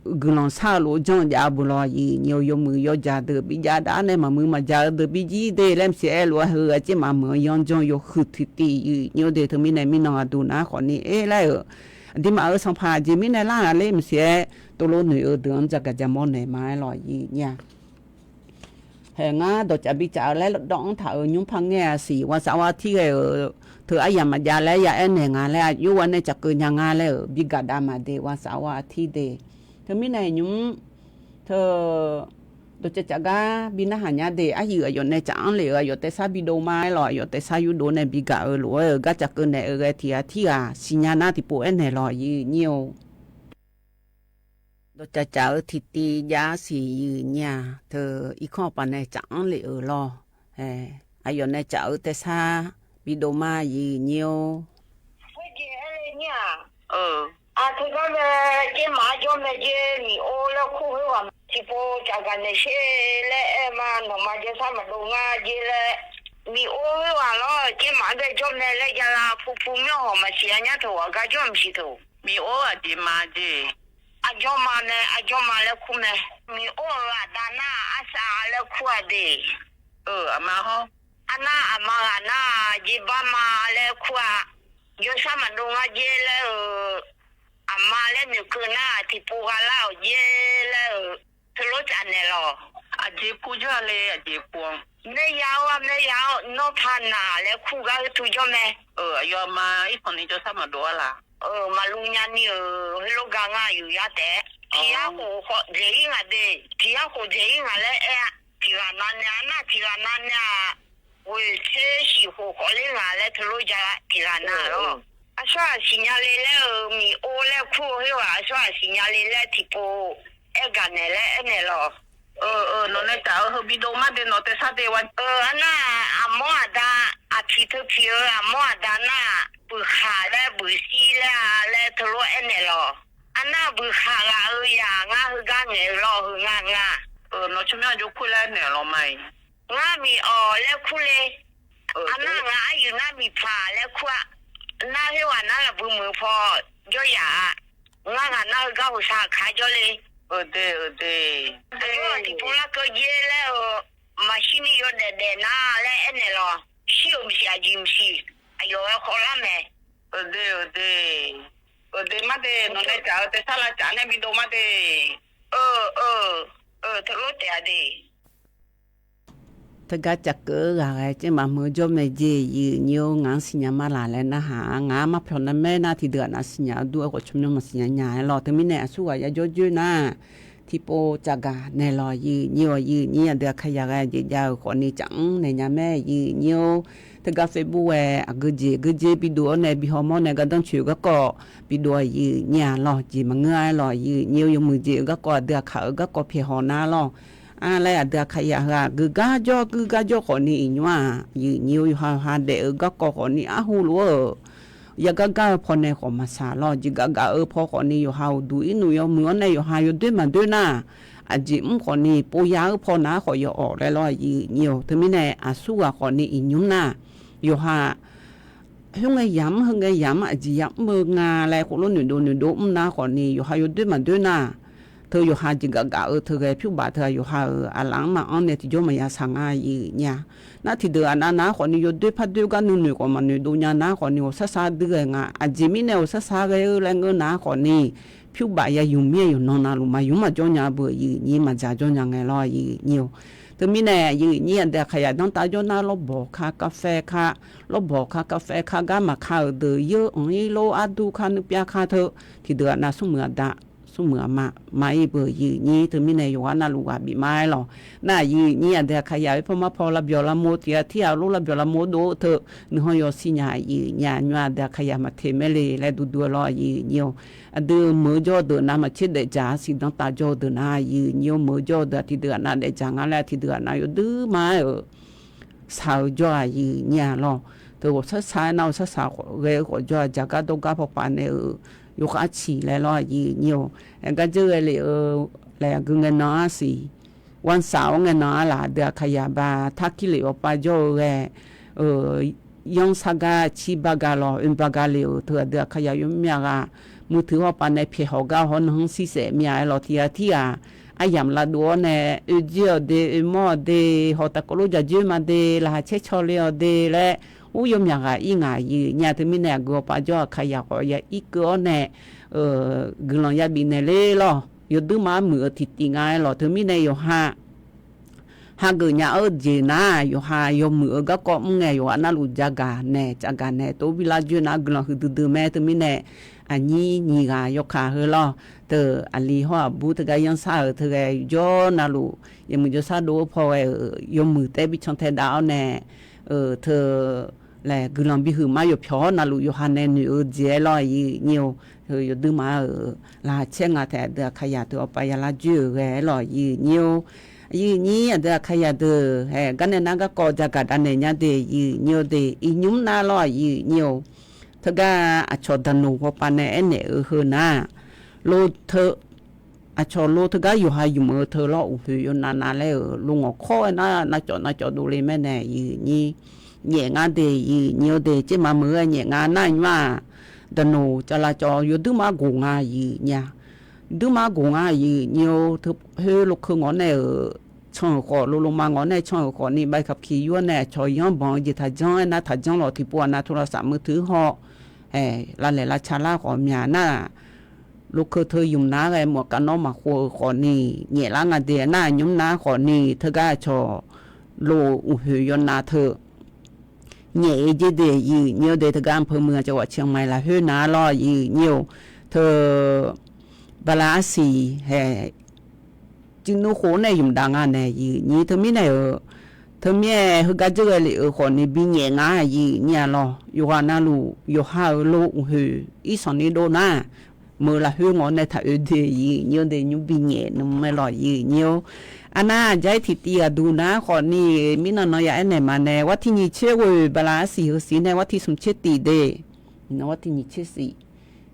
guiqlanq shar-eu lof-aer janr jav-eu beu lawr aqyuif nyir-eu yawmuiq yawjaq deuq bijav dav nae maqmuiq maqjaq-eu deuq bijir de laer maqsiq aer lof-aer heu aqtsermaf meuq-eu yanr janr yawhuiq tiqtiv aqyuif nyir-eu de teumirnae mirnan aqduq nar khawfni er laer-euq aqduimaf-euq sanqpaq aqjeq mirnae lar-aq ler maqsiq aer tov lof noeq-eu deuq-anr jagaq jaqmawr naeq ma aer lawr aqyuif nyir-a. Haeq ngar dawqcaf bicaf-eu laer dawv-anr taq-euq nymr par ngaer-a siq ghaq saf ghaq tir ghae-euq teu aryamq maqjav laer ya aer naeq nga laer aqjox ghaq nae caqkeuv nya nga laer-euq bi gaq dav ma de ghaq saf ghaq tir de. Teumirnae nymr teu dawqcaf caf gar bi narhaq nya de aryuif aqyawf nae caf-anr lef-euq aqyawf taef sar bi dov ma aer lawq aqyawf taef sar yurdov nae bi gaq-eu lof-aer-euq gar caqkeuv naeq-eu ghae tiq ghaq tir ghaq siqnya nar tiqpov aer naeq lawq aqyuif nyir-eu. Dawqcaf caf-eu tiqtiv jav-ar siq aqyuif nyir-a teu irkanr awqpav nae caf-anr lef-euq lawr. Aqyawf nae caf-eu taef sar bi dov ma aqyuif nyir-or. Khoerjeq aer le nyir-aq, aqteu gar mae, tsermaf-anr jawr mae jer miq-or laer kur khoerghaq tiqpov caf gaq naeq sher laer aer ma, nawqma jawrsar maqdov ngar jer laer miq-or khoerghaq lawr tsermaf-anr bae jawr mae laer javlav pu pu myanrhawq maqsiq-a nyar teughaq gar jawr maqsiq teuq. Miq-or aqjeq ma jeq. Arjawr ma mae, arjawr ma laer kur mae. Miq-or-euq aqda nar-aq arsav laer kur-a de. Aqma hawr. Arnar aqma ghaq nar-aq jeq bar ma laer kur-a. Jawrsar maqdov ngar jer laer-euq aqma laer noeqkeuv nar-aq tiqpov gha lar-awq jer laer-euq teulof tsaf naeq lawq. Aqjeq pov jawr-a le aqjeq pov-anr. Maerya-or, maerya-or, nawr paq naq laer kur gar heu tu jawr mae. Aqyawfmaf irkanq ni jawrshar maqdov-ar laq. Maqluv nyani-euq heulof gar ngar yuq yar taef-aer tiq yar khof khawf dzaeq-ir ngaq de. Tiq yar khof dzaeq-ir ngaq laer aer-a. Tiq ghaq nav nae-a nar, tiq ghaq nav nae-aq, ghoeqtser shif khof khawf ler ngaq laer teulof ja tiq ghaq nav lawr. Aqsur ghaq siqnya le laer-euq miq or laer kur-eu khoer-aq, aqsur ghaq siqnya le laer tiqpov aer gaq naeq laer aernaeq lawq. Nawq nae taf-eu heu bidov mar de, nawq taef sar de-a. Arnar, aqmawr aqda, aqpiq teu piq-eu aqmawr aqda nar, buiqkhaq laer buiqshir laer-a laer teulof aernaeq lawq. Arnar, buiqkhaq ghaq-eu yaq ngar heugar ngaeq-eu lawr heu nga nga. Nawq tsawrmyanr jawr kur laer naeq lawq ma-iq. Ngar miq awq laer kur le. Arnar, ngaq aryuif nar miqpaq laer kur-a. Nar khoerghaq nar lafbui muiq-eu paw jawr yaq-a. Ngar ghaq nar heugar hoqsaq kaq jawr le. Aqyawf tiqpov larkeuv jaer laer-euq maqshir ni yawdaef daef nar laer aernaeq lawq. Shir-euq maqsiq aqjeq maqsiq aqyawf-aer khawf lar mae. Aqde, aqde mar de, nawq nae taf-eu taef sar lavtaf nae bidov mar de. Teulof taef-a de. Teugar cavkeuv-eu ghaq ghae caermaf meuq-eu jawr mae jeq, yif nyir-or, ngaq-anr siqnya ma laq laer narhaq-a. Ngaq-anr marpyawq nar maer nar tiqdeuq aqnav siqnya-eu dur-aer khawf tsawrmyanr maqsiqnya nya-aer lawq. Teumirnae aqsur ghaq ya jawr joer nar, tiqpov tsafgaq naeq lawq, yif nyir-or, yif nyir aqdui aqkaqyaq ghae jeq jav-euq khawfni caf-anr naeq nya mae, yif nyir-or. Teugar Facebook ghae aqgeujeq geujeq bidov-awr nae bi hawmawr nae gardanr coeq-eu garkawv bidov-a, yif nyir-a lawq, jeq maqngeur-aer lawq, yif nyir-or, yawmuiq jeq-eu garkawv aqdui aqkaq-eu garkawv pyaeq haw nar lawq. Ar laer aqdui aqkaqyaq heu-aq geugar jawr geugar jawr khawfni iqnymr-aq, yif nyir-or, yawqha yawqha daef-eu garkawv khawfni arhu lof-aer-euq yagar gar-eu pawnae khawf maqsaq lawr, jeqgaf gaf-eu paw khawfni yawqha uqduq irnuf yawmuiq-awr nae yawqha yawdoer maqdoer nar, aqjeq mr khawfni povya-eu paw nar khawf yawawq laer lawr, yif nyir-or. Teumirnae aqsur ghaq khawfni iqnymr nar, yawqha khoerngae yamq mr, heungae yamq mr, aqjeq yamr-eu nga laer khoerlof noeqdov noeqdov mr nar khawfni yawqha yawdoer maqdoer nar, teu yawqha jeqgaf gaf-eu teughae pyur baf teu-aq yawqha-euq aqlaf-anr maqanr nae tiqjawr maqya saq nga, yif nyir-a. Nar tiqdeuq aqnav nav-aer khawfni yawdoer pardoer gar nuinoeq khawf maqnoeq dov nya nar khawfni ghawqshar shar dui ghae nga. Aqjeq mirnae ghawqshar shar ghae-eu laer ngeur nar khawfni pyur baf ya yumq mir-aer yawqnan navluf maqyur maqjawr nya beu, yif nyir maqdzaq jawr nya ngae lawr, yif nyir-or. Teumirnae yif nyir aqdui aqkaqyaq danrtav jawr nar lawrbawq ka, kaffae ka, lawrbawq ka, kaffae ka, gar maqka-euq deuq yeur anq-ir lor, ardur ka, nuipyav ka teu, tiqdeuq aqnav smrmuiq aqda, smrmuiq aqma, ma-ir beu, yif nyir. Teumirnae yawqghaq navluf ghaq bif ma-aer lawq. Nar yif nyir aqdui aqkaqyaq oerpaw marpaw lavbyawq lavmo tiq ghaq tir ghaq lof lavbyawq lavmo dov-eu teu, nuihanr yawshir nya, yif nyir-a. Nymr aqdui aqkaqyaq maqteq maerle laer duidui-eu lawr, yif nyir-or. Aqdui meuq-eu jawr-eu deuq nav maqtser daefdzaq-a siq, danrtav jawr-eu deuq nav, yif nyir-or, meuq-eu jawr-eu deuq-aq tiqdeuq aqnav daefdzaq nga laer tiqdeuq aqnav yawduir ma-aer-euq shaq-eu jawr-aq, yif nyir-a lawq. Teu ghawqshar shar-aer nar ghawqshar shaq ghae-eu khawf jawr-aq, jaqgar dawrgar pawpav nae-euq yawkhav ciq laer lawr, yif nyir-or. Aer gar dzeur ghae lef-eu laer aqgeu ngae nan-ar siq, วันเสาร์-awr ngae nan-ar laf, aqdui aqkaqyaq ba tarkir lef-awr pav jawr-eu ghae, yanr sar gar cir bar ga lawq, oe bar ga le-euq teu aqdui aqkaqyaq yawmyav ghaq มือถือ hawpav nae pyaeq hawq gar hawr nan-anr shir saef myav-aer lawq, tiq ghaq tir ghaq aryamq lavdov-awr nae oe jir-awq de, oe mawr-awq de, hawq taf kawv lof ja dzoer ma de, laqkhaq caer caw le-awq de laer, ur yawmyav ghaq ir ngaq, yif nyir-a. Teumirnae aqgeu hawpav jawr aqkaqyaq khawf ya irkeuv-awr nae guiqlanq ya bifnaeq ler lawq. Yawduir ma-aer muiq-eu tiqtiv nga-aer lawq. Teumirnae yawqha hageuf nya-eu jeq nar, yawqha yawmuiq-eu garkawv mr ngae, yawqghaq navluf jagaq naeq cavgaq naeq tov bi lar dzoer nar guiqlanq huiqdui dui mae. Teumirnae aqnyir nyiq ghaq yawkaq heu lawr, teu aqli hawr aqbur teugar yanr sar-euq teu ghae yawjawr navluf yawmuiq jawrshar dov-eu paw ghae-euq yawmuiq taef bi can tae dav-awr nae, teu laeq guiqlanq bihuiq mar yawpyawq-awr navluf yawqha nae noeq-eu jeq-aer lawr, yif nyir-or. Yawduir ma-euq laqkhaq caer nga taef, aqdui aqkaqyaq teu hawpav ya lar dzoer-euq ghae-aer lawq, yif nyir-or. Yif nyir aqdui aqkaqyaq deuq hae garnae nar garkawv jagaq dav naeq nya de, yif nyir-or de, iqnymr nar lawr, yif nyir-or. Teugar aqcawq daqnoq hawpav nae aernaeq-eu heu nar, lo teu aqcawq lo teugar yawqha ymq-eu teu lawr, uqpoeq yawnav nav laer-euq lo ngawqkawr-aer nar, navcawv navcawv dovle maer nae, yif nyir nyaef ngar de, yif nyir-or de, tserma meuq-aer nyaef nga nar nymr-aq, daqnoq cavlav cawv yawduir ma goq nga, yif nyir-a. Duir ma goq nga, yif nyir-or. Teu khoer lokeu ngawq nae-euq can-euq khawf, lo lo ma ngawq nae can-euq khawfni ใบขับขี่ yur-awr nae aqcawq yanr banq-eu jeq taqjanr-aer nar taqjanr lawq. Tiqpov aqnav โทรศัพท์มือถือ hawr lav laeq lav ca lar khawf myaq nar, lokeu teu ymq nav-aer ghae mawf kav nawr maqkhov-euq khawfni nyaef lar nga de, nar nymr nar khawfni teugar aqcawq lof uqhoeq yawnav teu nyaef-eu jir de, yiq nyir-eu de. Teugar อำเภอเมือง จังหวัดเชียงใหม่ lafkhoer nar lawr, yiq nyir-eu teu bala arsiq hae, jirnmr khof nae ymq dav nga nae, yiq nyir. Teumirnae-euq, teumirnae heugar dzeur ghae lef-euq khawfni binyaef nga, yiq nyir-a lawr. Yawqghaq navluf yawqha-euq lof uqhoeq irsanq ni dov nar, meuq lafkhoer ngawr nae taq oe de, yiq nyir-eu de. Nymr binyaef nmr-aer lawr, yiq nyir-eu. Arnar aqjair tiqtiv ghaqduq nar khawfni, mirnan nan ya aernaeq ma nae, วันที่ nyiq tser ghoeq bala arsiq heusiq nae วันที่ smq tser tif de, nan วันที่ nyiq tser shif,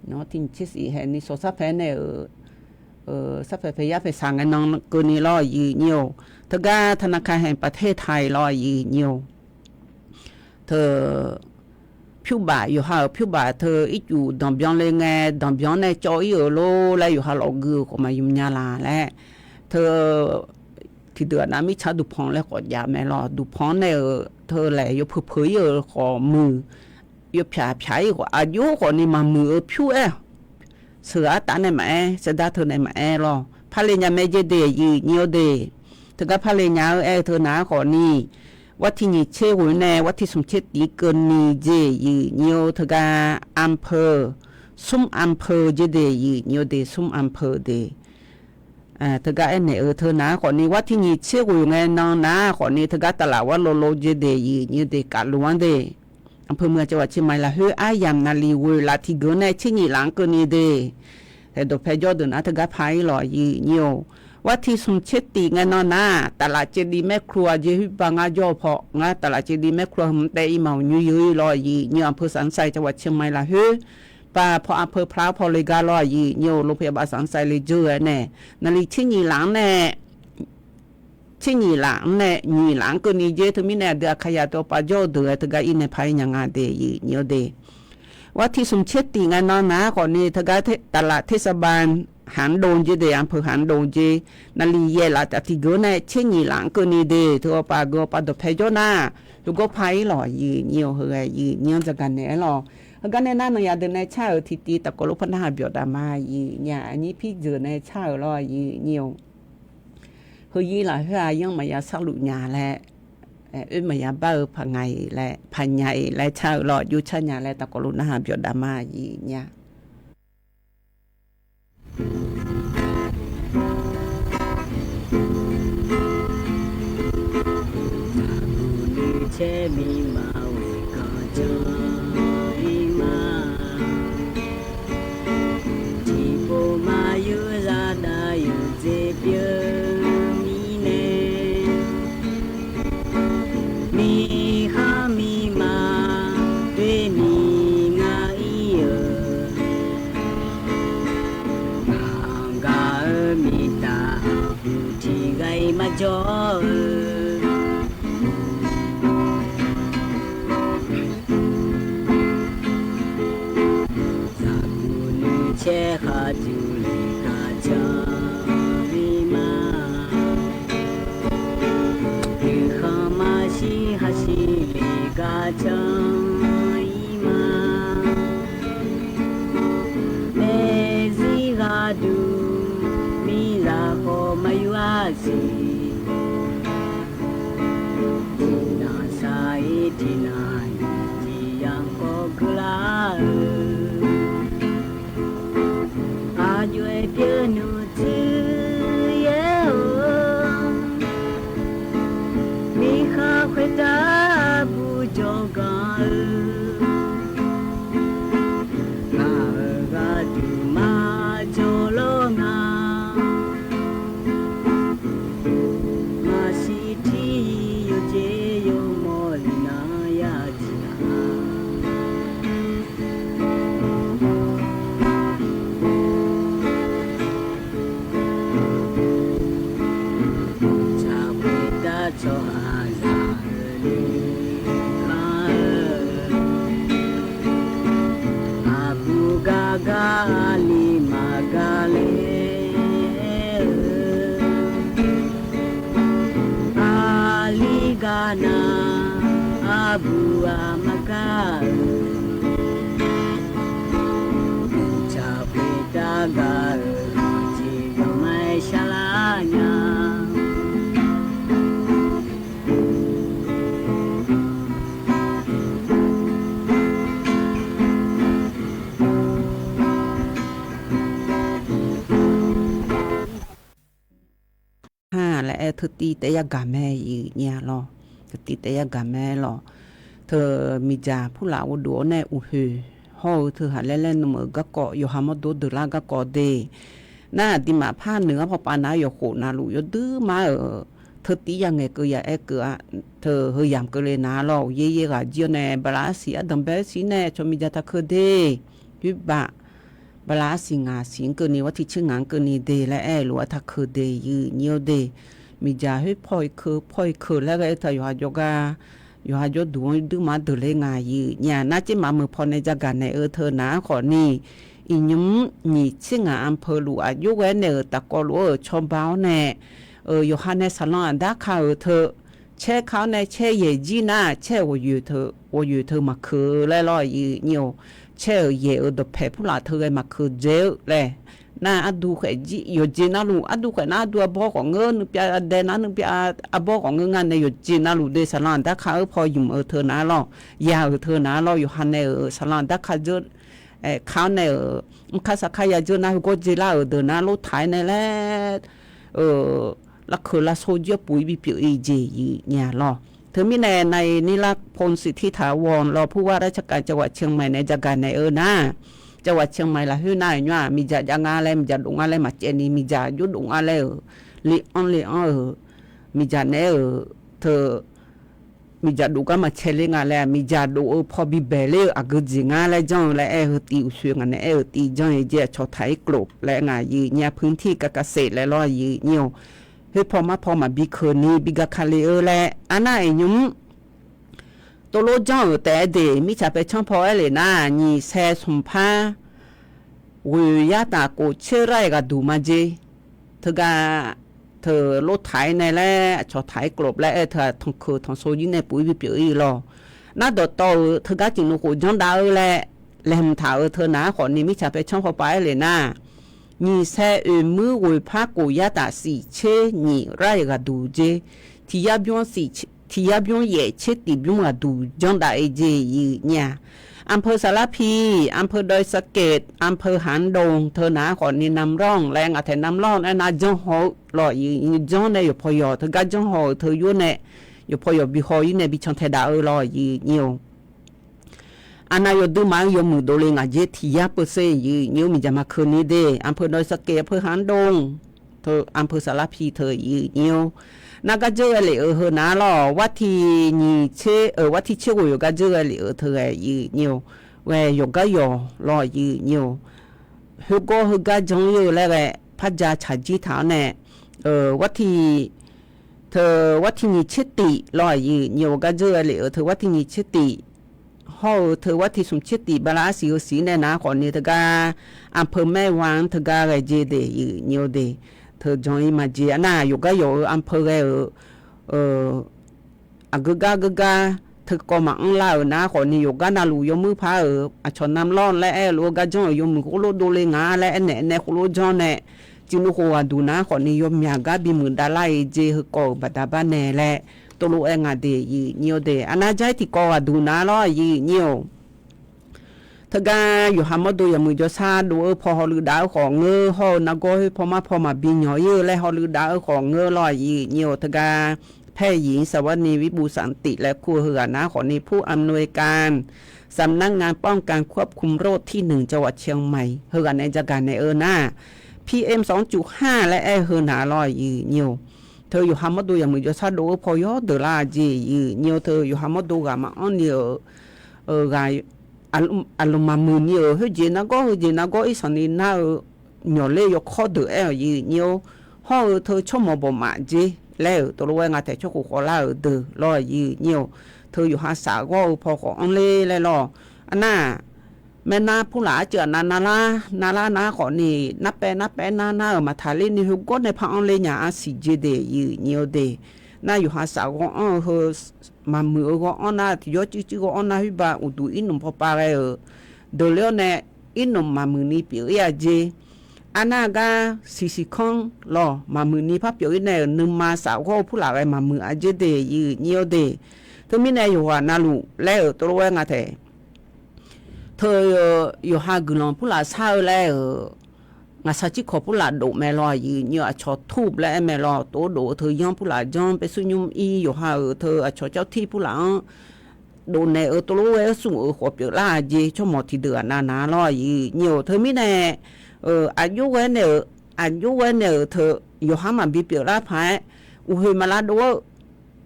nan วันที่ nyiq tser shif hae ni sawq sarpae nae-euq sarpae pae yar pae saq ngae nan keuvni lawr, yiq nyir-eu. Teugar ธนาคารแห่งประเทศไทย lawr, yiq nyir-eu. Teu pyurbaf, yawqha-euq pyurbaf teu ircuf danqbyan le ngae, danqbyan nae cawv ir-euq lor laer yawqha lawfgui-eu khawf maqymq nya la laer, teu tiqdeuq aqnav mirtsaq duqpanq laer khawf jav mae lawr. Duqpanq nae-euq teu laeq yawpeuq peuq ir-euq khawf muiq, yawpyaq pyaq ir khawf, aqjox khawfni maqmuiq-eu pyur-aer, sheuqghaq artaf nae maqaer, sardar teu nae maqaer lawr, parle nya mae jeq de, yiq nyir-eu de. Teugar parle nya-eu aer-eu teu nar khawfni, วันที่ nyiq tser ghoeq nae วันที่ smq tser tif keuvni jeq, yiq nyir-eu. Teugar อำเภอ, smr อำเภอ jeq de, yiq nyir-eu de, smr อำเภอ de. Teugar aernaeq-eu teu nar khawfni, วันที่ nyiq tser ghoeq ngae nan nar khawfni, teugar taflaf war lov lov jeq de, yiq nyir-eu de, kafluf-anr de. อำเภอเมือง จังหวัดเชียงใหม่ lafkhoer aryamq naqliq ghoeq laf tiqgeu nae tser nyiq laf-anr keuvni de. Hae dawqpae jawr deuq nar teugar par ir lawr, yiq nyir-eu. วันที่ smq tser tif ngae nan nar, taflaf เจดีย์แม่ครัว jeq khoer ba ngar jawr-eu paw, ngar taflaf เจดีย์แม่ครัว hmq taev ir ma-euq nymr yeu ir lawr, yiq nyir-eu. อำเภอสันทราย จังหวัดเชียงใหม่ lafkhoer, ba paw อำเภอพร้าว paw le gar lawr, yiq nyir-eu. โรงพยาบาลสันทราย le dzeur-eu nae, naqliq tser nyiq laf-anr nae, tser nyiq laf-anr nae nyiq laf-anr keuvni jeq. Teumirnae aqdui Aqkaqyaq teu paw jawr-eu deuq-aer teugar ir nae par ir nya nga de, yiq nyir-eu de. วันที่ smq tser tif ngae nan nar khawfni, teugar taflaf เทศบาล หางดง jeq de, อำเภอหางดง jeq, naqliq yaeq laf taf tiqgeu nae tser nyiq laf-anr keuvni de. Teu-awr paw geu-awr paw dawqpae jawr nar, heugawr par ir lawr, yiq nyir-eu. Heughae yiq nyir-anr dzaqgaq naeq-aer lawr. Heugar nae nar nan ya deuq nae car-euq tiqtiv tafkawv lof par narhaq byawf daq ma, yiq nyir-a. Aqnyir pirdzeuq nae car-euq lawr, yiq nyir-eu. Heuzir lafkhoer-aq, yanr maqya sarluf nya laer, oer maqya bar-eu paq nga-iq laer, paq nya-iq laer car-euq lawr, jov car nya laer tafkawv lof narhaq byawf daq ma, yiq nyir-a. Zaqguq nuicaer miqma ghoeq ganqjanr-ir ma. Tiqpov maqyur zaqdaq yawqdzer pyeuf mirnae, miqkhar miqma doeni ngar ir-euq, ngaq gaq-eu miqtaq uqtiq ghaq-iq maqjawr-eu, zaqguq nuicaer khaqduq le ganqjanr-ir ma. Guiqkhanq maqshir haqshir le ganqjanr-ir ma. Maerzir ghaqduq miqzaq khawf maqyur-a siq. Tiqnan sar-ir tiqnan nyiq tiq yamq khawf keuvlar-eu, aqjox-aer pyeuf nmr tsuif yaer-or, miqkhaq khoertav buq jawr ganq-eu, ngaq-euq gharduq maqjawr lawr nga. Maqsiq tiq yawqjeq yawmawr-iq nar ya tiqnan, tsaq khoertav tsawrhaqzaq-eu nuikhanr-eu, aqbuq gar gar aqli maqgar ler-eu, aqli gar nar aqbuq-aq maqgar-eu, tsaq khoertav gaq-eu jeq yawqmae sharlar nya. aer teutiv taef yagaq mae iq nya lawr. Teutiv taef yagaq mae lawr. Teu miqdzaq purlaf ghov dof-awr nae uqhoeq hawr-eu teu haq laer laer nmr-euq garkawv yawqha mawrdov deuqlar garkawv de. Nar aqduimaf par noeq-anr pawpav nav-aer yawqkhof navluf yawduir mar-euq teutiv yangaeq keuv ya aer keuv-a. Teu heu yamq keuvle nav lawr. Uqyaer yaer ghaq jir-awr nae bala arsiq ardanq bae arsiq nae aqcawq miqdzaq taqkeuv de. Khoerbav bala arsiq ngaq siq-anr keuvni, arti tser ngaq-anr keuvni de laer aer-eu lof-aer taqkeuv de iq nyi-awr de. Miqdzaq khoer paw-iq keuv paw-iq keuv laer ghae-eu teu yawqha jawrgar yawqha jawrduq-anr duirma deuq ler nga iq nya. Nar tser maqmeuq paw nae jagaq naeq-eu teu nav-anr khawfni, iqnymr nyiq tser ngaq anpeu luf aqjox ghae naeq-euq tafkawv lof-aer-euq cawba-awr nae, yawqha nae saqlanr aqdarka-euq teu caer ka-awr nae caer yaeq jir nar, caer-euq ghawqyoeq teu maqkeuv-eu laer lawr iq nyi-awr, caer-euq yaeq-euq dawqpaeq purlaf teu ghae maqkeuv dzae-eu laer. Nar ardu khaeq jir yawqjeq navluf, ardu khaeq nar ardu arbawr khawf ngeur, nuipyav adae nar nuipyav arbawr khawf ngeur nga nae yawqjeq navluf de saqlanr aqdarka-eu paw ymq-eu teu nav lawr, ya-euq teu nav lawr, yawqha nae-euq saqlanr aqdarka dzeur ka-awr nae-euq mrkar sarkar ya dzeur nar heugawr dzelar-euq deuq nar lortaq-aer nae laer, larkeuq lavsor jir-awr puq-ir bipyeuf-ir jeq iq nya lawr. Teumirnae นายนิรักพลสิทธิถาวร รองผู้ว่าราชการจังหวัดเชียงใหม่ nae jagaq naeq-eu nar, จังหวัดเชียงใหม่ lafkhoer nar-aq nymr-aq miqdzaq jav nga laer, miqdzaq dov nga laer maqcaev ni, miqdzaq jov dov nga laer-euq le-anr le-anr-euq miqdzaq naeq-aer-euq teu miqdzaq dov gar maqcae ler nga laer, miqdzaq dov-eu paw bibaeq ler-eu aqgeu jeq nga laer janr-eu laer aer-eu tiv uqsoe ngaq nae aer-eu tiv janr-eu jeq aqcawq taq-ir กรม laer ngaq iq nya, พื้นที่การเกษตร laer lawr iq nyi-awr, khoer paw mar paw maqbi keuvni bi ga ka le-eu laer arnar iqnymr ตกลง janr-euq taef-aer de mirtsaq paer canr paw aer lef nar, nyiq saer smq par ghoeq yar taf kof tser ไร่ ghaqduq ma jer. Teugar teu lortaq-aer nae laer aqcawq taq-ir กรม laer aer-eu teu-aq tanqkeuq tanqsov jir nae puq-ir bipyeuf-ir lawr. Nar dawqtawv-euq teugar tiqnmq khof janr dav-eu laer laeqhmq taq-euq teu nav-anr khawfni mirtsaq paer canr paw pav aer lef nar, nyiq saer oeq muir ghoeq par kof yar taf siq tser nyiq ไร่ ghaqduq jer. Tiq yar bymr yaef tser tiq bymr ghaqduq janr dav-ir jeq iq nya. อำเภอสารพี อำเภอดอยสะเก็ด อำเภอหางดง teu nav-anr khawfni นางรอง laer ngaq taeq นางรอง aer nar janr haw-eu lawr iq, janr nae yawqpaw yawq teugar janr haw-euq teu yur nae yawqpaw yawq bi haw-ir nae bi can tae dav-eu lawr iq nyi-awr. Aqnav yawdui maf-anr yawmuiq dovle ngaq jer tiq yar เปอร์เซ็นต์ iq nyi-awr miqdzaq maqkeuv ni de. อำเภอดอยสะเก็ด อำเภอหางดง teu อำเภอสารพี teu iq nyi-awr. Nar gar dzeur ghae lef-euq heu nav lawr, warti nyiq tser-euq warti tser ghoeq yawqgar dzeur ghae lef-euq teu ghae iq nyi-awr. Ghae yawqgar yawq lawr iq nyi-awr. Khoergawr heugar janr-ir-eu laer ghae par ja tsaq jir taq-awr nae, warti teu warti nyiq tser tif lawr iq nyi-awr, gar dzeur ghae lef-euq teu warti nyiq tser tif hawr-eu teu warti smq tser tif bala arsiq heu siq nae nav khawfni teugar อำเภอแม่วาง anr teugar ghae jer de iq nyi-awr de. Teu jan-ir ma jeq arnar yawqgar yawq-eu อำเภอ ghae-euq aqgeu gar geu gar teukawv maqanr lar-euq nar khawfni yawqgar navluf yawmuir par-euq aqcawq นางรอง laer aer-eu lof-aer gar janr-euq yawmuiq khoerlof dovle nga laer aernaeq nae khoerlof janr nae, tiqnmq khof ghaqduq nar khawfni yawmyaq gar bimuiq davlar-ir jer heukawv-euq baqda bar nae laer tov lof-aer nga de iq nyi-awr de. Aqnav jar-ir tiqkawv ghaqduq nav lawr iq nyi-awr. Teugar yawqha mawrdo yawmuiq jawrshar dov-eu paw hawluiv dav-eu khawf ngeur hawr-eu nargawr khoer paw mar paw maqbi nyawq-ir-eu laer hawluiv dav-eu khawf ngeur lawr iq nyi-awr. Teugar paer yiq-ir saqwar ni วิบูลย์สันติ laer kur-eu heughaq nav khawfni ผู้อำนวยการสำนักงานป้องกันควบคุมโรคที่หนึ่ง จังหวัดเชียงใหม่ heughaq nae jagaq naeq-eu nar, PM สองจุดห้า laer aer-eu heu nav lawr iq nyi-awr. Teu yawqha mawrdo yawmuiq jawrshar dov-eu paw yawdeuq lar jeq iq nyi-awr. Teu yawqha mawrdo ghaq maqanr ni-euq ghaq aqlmq maqmuiq ni-euq khoerjeq nargawr heujeq nargawr irsanq ni nar-eu nyawq ler yawkawr deuq aer-awq iq nyi-awr. Hawr-eu teu tsawrmawq bawq maf jer laer-euq tov lof-aer nga taeq tsawrkhof khawvlar-euq deuq lawr iq nyi-awr. Teu yawqha saf ghawr-eu paw khawf anr ler laer lawr. Arnar, maernar purlaf arceuv aqnav navlar navlar nar khawfni, narpaev narpaev nar nar-euq maqtaq ler ni heugawr nae par anr ler nya arsiq jer de iq nyi-awr de. Nar yawqha saf ghawr anr-eu heu maqmuiq-eu ghawr anr nar tiqyawr cuiv cuiv ghawr anr nar khoerbav uqduq irnmq paw pav ghae-euq deuq ler-awr nae irnmq maqmuiq ni pyeuf-ir-a jer. Arnar gar siqsiq kanr lawr maqmuiq ni par pyeuf-ir nae-euq nuima saf ghawr-eu purlaf ghae maqmuiq-a jer de iq nyi-awr de. Teumirnae yawqghaq navluf laer-euq tov lof-aer nga taeq teu yawqha guiqlanq purlaf shar-eu laer-euq ngaqsar cirkawq purlaf dof mae lawr aqyuif nyir-eu, aqcawq tur laer aer mae lawr, tov dof-eu teu yanr purlaf janr, paersur nymr ir yawqha-euq teu aqcawq cawrtir purlaf-anr dovnaeq-eu tov-aer smq-euq khawf pyeuflar-aq jeq tsawrmawq tiqdeuq aqnav na lawr aqyuif nyir-eu. Teumirnae aqjox ghae naeq-euq, aqjox ghae naeq-euq teu yawqha maqbi pyeuflar paq-aer, uqhoeq maqlav dov-eu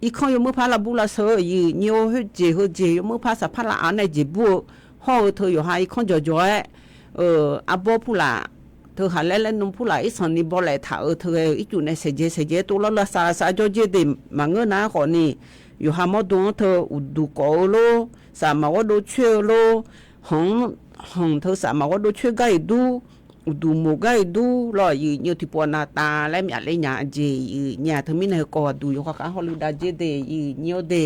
irkanr yawmuiq par lavbur lavsheu-eu aqyuif nyir-eu, khoerjeq heujeq yawmuiq par saqpar lavaf-awr nae jeqbur-eu hawr-eu teu yawqha irkanr jawqjawq-aer, arbawr purlaf teu khaqlaer laer nmr purlaf irsanq ni bawlaeq taq-eu teu ghae-euq ircuf nae saeqdzae saeqdzae tov lawr lavsav lavsav jawrjer de maqngeur nar khawfni, yawqha mawrdo-anr teu uqduq kawf-eu lor, saf maqghawr dov coer-eu lor, hanq-anr hanq teu saf maqghawr dov coer gar iq dur, uqduq moq gar iq dur lawr aqyuif nyir-eu, tiqpov nav tav laer myaf ler nya jeq aqyuif nyir-aq. Teumirnae heukawv ghaqduq yawkhav khav hawluiv dav jer de aqyuif nyir-or de.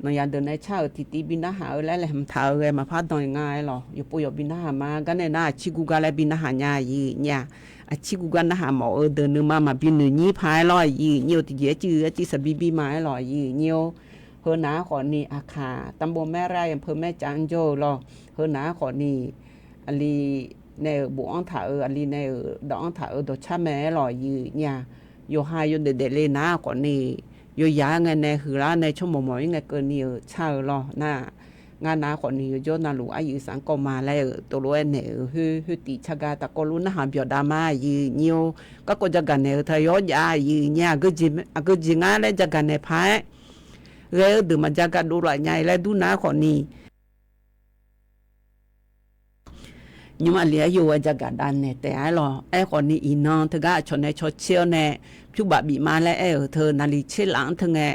Nawq yaq deuq nae car-euq tiqtiv bi narhaq-eu laer laeqhmq taq-eu ghae maqpar dan-iq nga aer lawq. Yawqpov yawq bi narhaq ma. Gar nae nar aqcir guv gar laer bi narhaq nya aqyuif nyir-aq. Aqcir guv gar narhaq mawf-eu deuq nuima maqbi noeq nyir paq-aer lawr aqyuif nyir-eu, tiqjeq-aer civ-eu arciv saqbi bi ma aer lawq aqyuif nyir-or. Heu nav-anr khawfni Aqkaq ตำบลแม่ไร่ อำเภอแม่จัน jawr-eu lawr. Heu nav-anr khawfni aqli nae-euq bofanr taq-euq, aqli nae-euq dawq-anr taq-euq dawqcar mae aer lawq aqyuif nyir-aq. Yawqha yawdaef daefle nar-aq khawfni, yawyaq-aer ngae nae huiqlar nae tsawrmawq mawq-ir ngae keuvni-euq car-eu lawr nar. Ngar nav-anr khawfni yawjawr navluf aryuif sanqkawv ma laer-euq tov lof-aer naeq-euq khoer khoer tif car gar taqkawv lof narhaq byawq dav ma aqyuif nyir-or. Garkawv jagaq naeq-eu teu yawr jav aqyuif nyir-aq, aqgeujeq ngar laer jagaq naeq paq-aer ghae-eu deuq maqja ga dovlaf nya-i laer dur nar-anr khawfni, nymr aqli aryov-aer jagaq dav naeq taef-a aer lawq. Aerkhawfni iqnan teugar aqcawq nae cawtser-awr nae pyur baf bif ma laer aer-euq teu naqli tser laf-anr teu ngae,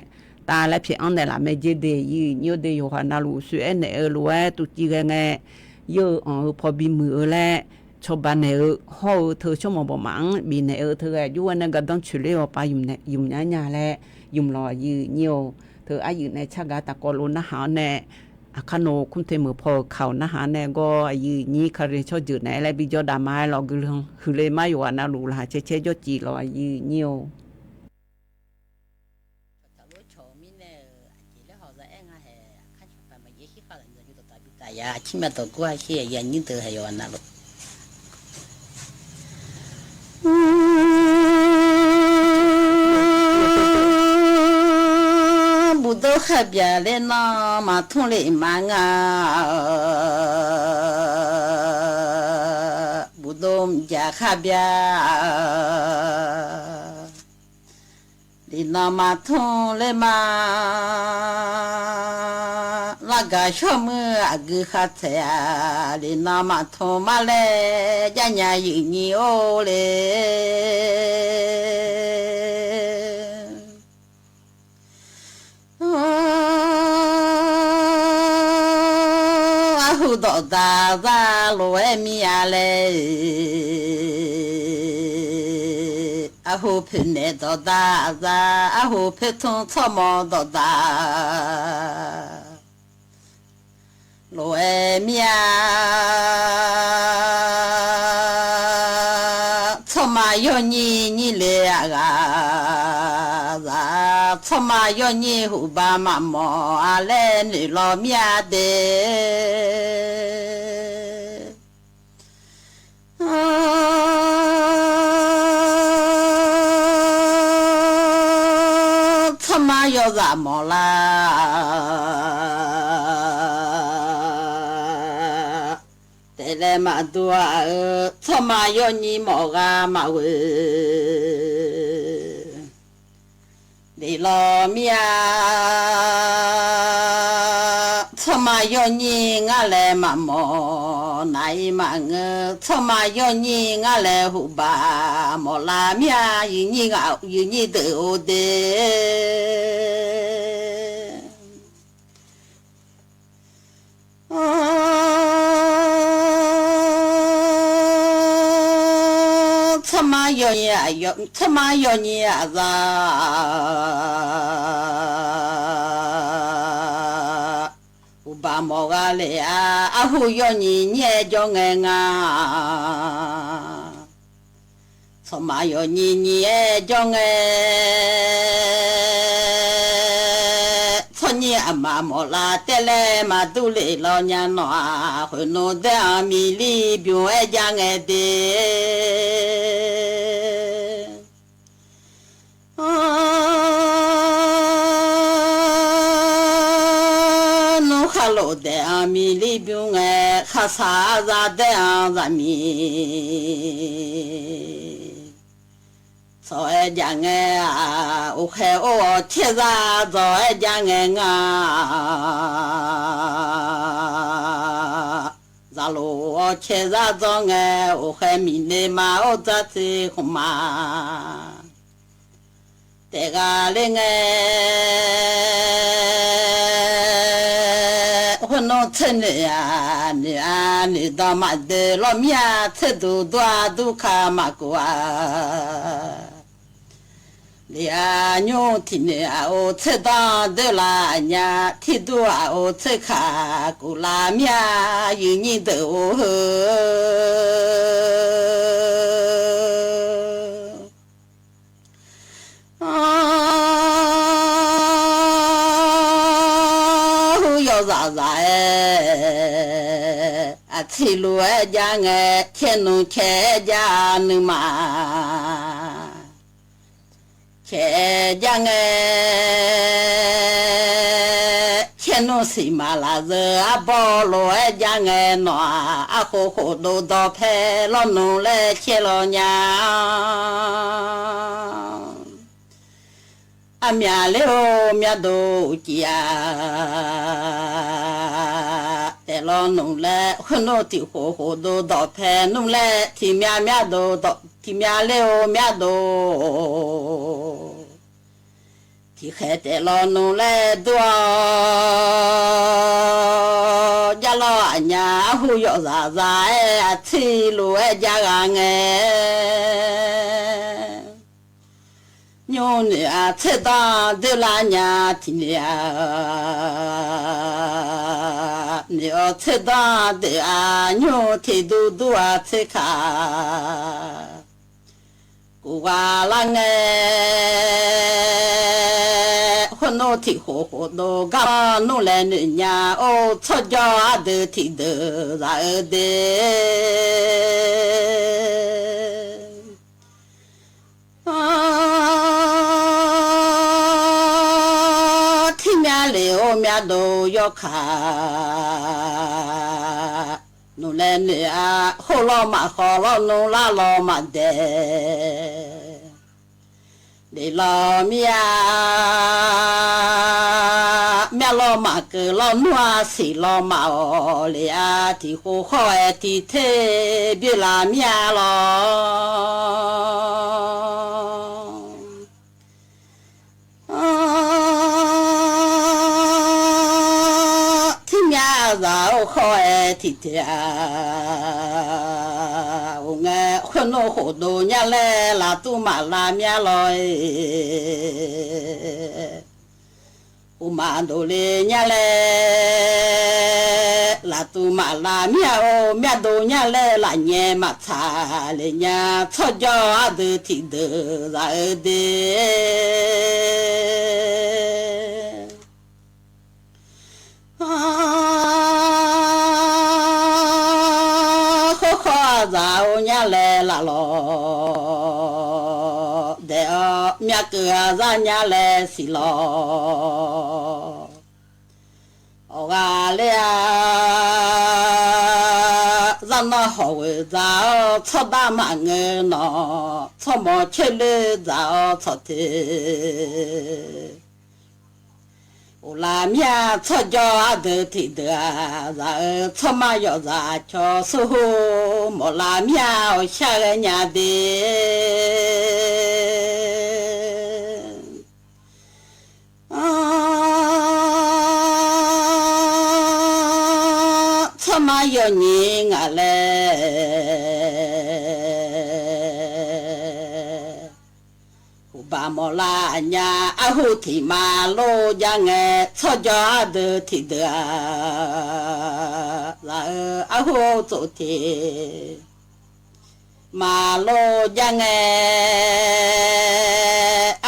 tav laer pyaeq-anr naeqlaf mae jer de aqyuif nyir-or de. Yawqha navluf soeq-aer naeq-eu lof-aer tuv civ ghae ngae, yawr-eu anq-eu paw bimuiq-eu laer cawba naeq-eu hawr-eu teu tsawrmawq bawqmaf-anr bifnaeq-eu teu ghae aqjox-aer nae gardanr coeqler-awq paq ymq nya nya laer ymq lawq aqyuif nyir-or. Teu aryuif nae car gar taqkawv lof narhaq-awr nae, Aqkar nawq-eu กรุงเทพ meuq paw-euq kaq-awq narhaq-awr nae gawr aqyuif nyir Kali tsawrjeuq naeq-aer laer bi jawr dav ma aer lawq. Guiqlanq huiqle mar yawqghaq navluf laqkhaq caer caer jawrciv lawq aqyuif nyir-or. Cawqcawq lof cawq-eu mirnae-euq aqjeq laer hawq za aer nga haeq, aqkar cawqtaf maqjav shir khav laf nyiq zanqyov dawqtaf bi taf ya, aqcir myav dawq gur-a shir ya nyir deuq haeq yawqghaq navluf Bufdov kharbyaq ler nan maqtmr le ma nga. Bufdov mqjaq kharbyaq le nan maqtmr ler ma. Largaq shawr muir aqgeu khartaeq-a le nan maqtmr ma laer jarnya yuif nyi-or le. Arhu dawqdaq zar lof-aer mir-a laer, arhu poeqnaeq dawqdaq zar, arhu poeqtmr tsawrmawq dawqdaq lof-aer mir-a. Tsawrma yawnyir nyir le-aq ghaq zaq, tsawrma yawnyir huqba maqmawf-a laer noeq law mir-a de. Tsawrma yawzaq mawf lar taef laer maqdur-a-eu, tsawrma yawnyir mawf ghaq maqghoe le law mir-a. Tsawrma yawnyir ngar laer maqmawf, naq-ir maqngeur, tsawrma yawnyir ngar laer huqba mawf lar mir-a, yuifnyir ghaq yuifnyir deuq-or de. Tsawrma yawnyir aqzaq, uqbaq mawf gha lef-a, arhu yawnyir nyir-aer jawr ngae nga. Tsawrma yawnyir nyir-aer jawr ngae, tsawrnyir aqma mawf lar taef laer maqdur lef law nya nawq-aq, khoeqnmr daer-anr miqlir bymr-aer jar ngae de. Miqlir bymr ngae, khaqsaq zadaer-anr zaqmiq tsawq-aer jav ngae-aq, uqkhaeq or-awq caerzar dzawq-aer jav ngae nga. Zaqloq-awr caerzar dzawr ngae, uqkhaeq miqnoeq ma or dzartser khmqma taef gha ler ngae, khoernmr tser noeq-aq, noeq-a noeqdan maqdoe lawr mir-a, tser duq dur-a durka maqkov-a. Lef-a nymr tiq noeq aqor tser danr doer laf nya, tirdur aqor tser kaq kov laf mir-a, yuiqnyir deuq or heu Anr, hur yawzaq zaq-aer, aqtser lof-aer jav ngae, caernmr caer-aer jav nuima caer jav ngae, caernmr siq maq laf zeu arbawr lof-aer jav ngae, nawq-aq arkhof khofdov dawqpae lawnmr laer caer law nya-a. Armyaq ler-or myavdov uqcif-a, taef lawnmr laer khoernmr tiq khof khofdov dawqpae nmr laer tiq myav myavdov dawq tiq myav ler-or myavdov tiqkhaeq taef lawnmr laer dur-awr, javlawr aqnyaf arhu yawfzaq za-aer aqtser lof-aer jav ghaq ngae, nymr noeq-aq tser danr doer lar nya tiq noeq-a, noeq-awr tser danr doeq-a, nymr teq dur dur-a tser kaq kov ghaq lar ngae, khoernmr tiq khof khofdov gar nmr laer noeq nya-or, tsawrjawr ardeuq tiqdeuq zaq-eu de. Tirmyav lef-or myavdov yawkaq nmr laer noeq-a, khoerlawr maqkhawf lawnmr lar law maqdaeq. Lef law mir-a, myav law maqkeuv lawnmr-a, siq law maqawq lef-a, tiq khof khawr-aer tiq ter byoe laf mir-a lawr. Anr, tirmyav zaq-or khawr-aer tiq ter-a, or ngae khoernmr khofdov nya laer laftuv maqlav mir-a lawr-ir. Uqmaq dovle nya laer laftuv maqlav mir-a, or myavdov nya laer lafnyae maqtsaq lef nya, tsawrjawr ardeuq tiqdeuq zaq-eu de. Khoerkhawf aqzaq-or nya laer laf lawq daef-awr, myavkeuv aqzar nya laer siq lawq. Awq ghaq ler-a, zaqnanr hawq ghoeq dzaq-awr, tsawrdav maqngeur nawq, tsawrmawq coer loer dzaq-awr tsawq te. Uqlaf mir-a, tsawrjawr ardeuq tiqdeuq-aq, zaq-eu tsawrmar yawfzaq cawq surhu mawf laf mir-a, awq shar ghae nya de. Anr, tsawrmar yawnyir ngaq laer, uqbaq mawf lar nya, arhu tiq ma lor jav ngae, tsawrjawr ardeuq tiqdeuq-a, zaq-eu arhu tsof tiq ma lor jav ngae,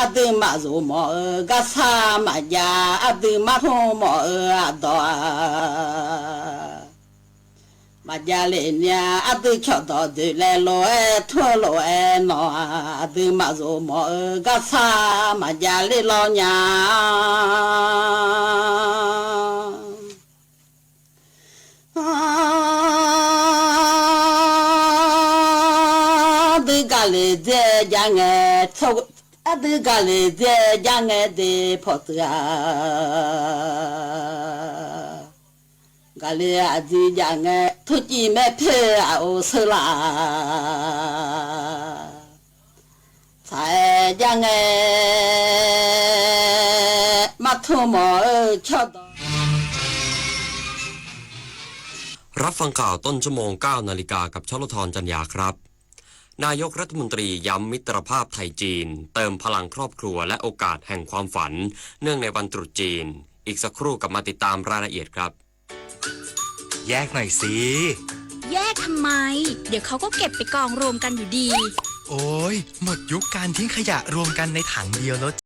aqdui maqzoq mawf-eu garshar maqjav, aqdui martmr mawf-eu aqdawq-a, maqjav lef nya, aqdui cawqdawq doeq laer lof-aer tmr-eu lof-aer nawq-aq, aqdui maqzoq mawf-eu garshar maqjav ler lawr nya. Aqdui gaqle dzae jav ngae, aqdui gaqle dzae jav ngae de pawqtsuif-a. Gaqle aqdui jav ngae, turcif maer poer aqoq sheuq laf-a. Tsaq-aer jav ngae, martmr mawq-eu cawrdawq. รับฟังข่าวต้นชั่วโมง เก้านาฬิกา กับชลธร จันยาครับ นายกรัฐมนตรีย้ำมิตรภาพไทย-จีน เติมพลังครอบครัวและโอกาสแห่งความฝัน เนื่องในวันตรุษจีน อีกสักครู่กลับมาติดตามรายละเอียดครับ แยกหน่อยสิ แยกทำไม เดี๋ยวเขาก็เก็บไปกองรวมกันอยู่ดี โอ้ย หมดยุคการทิ้งขยะรวมกันในถังเดียวแล้ว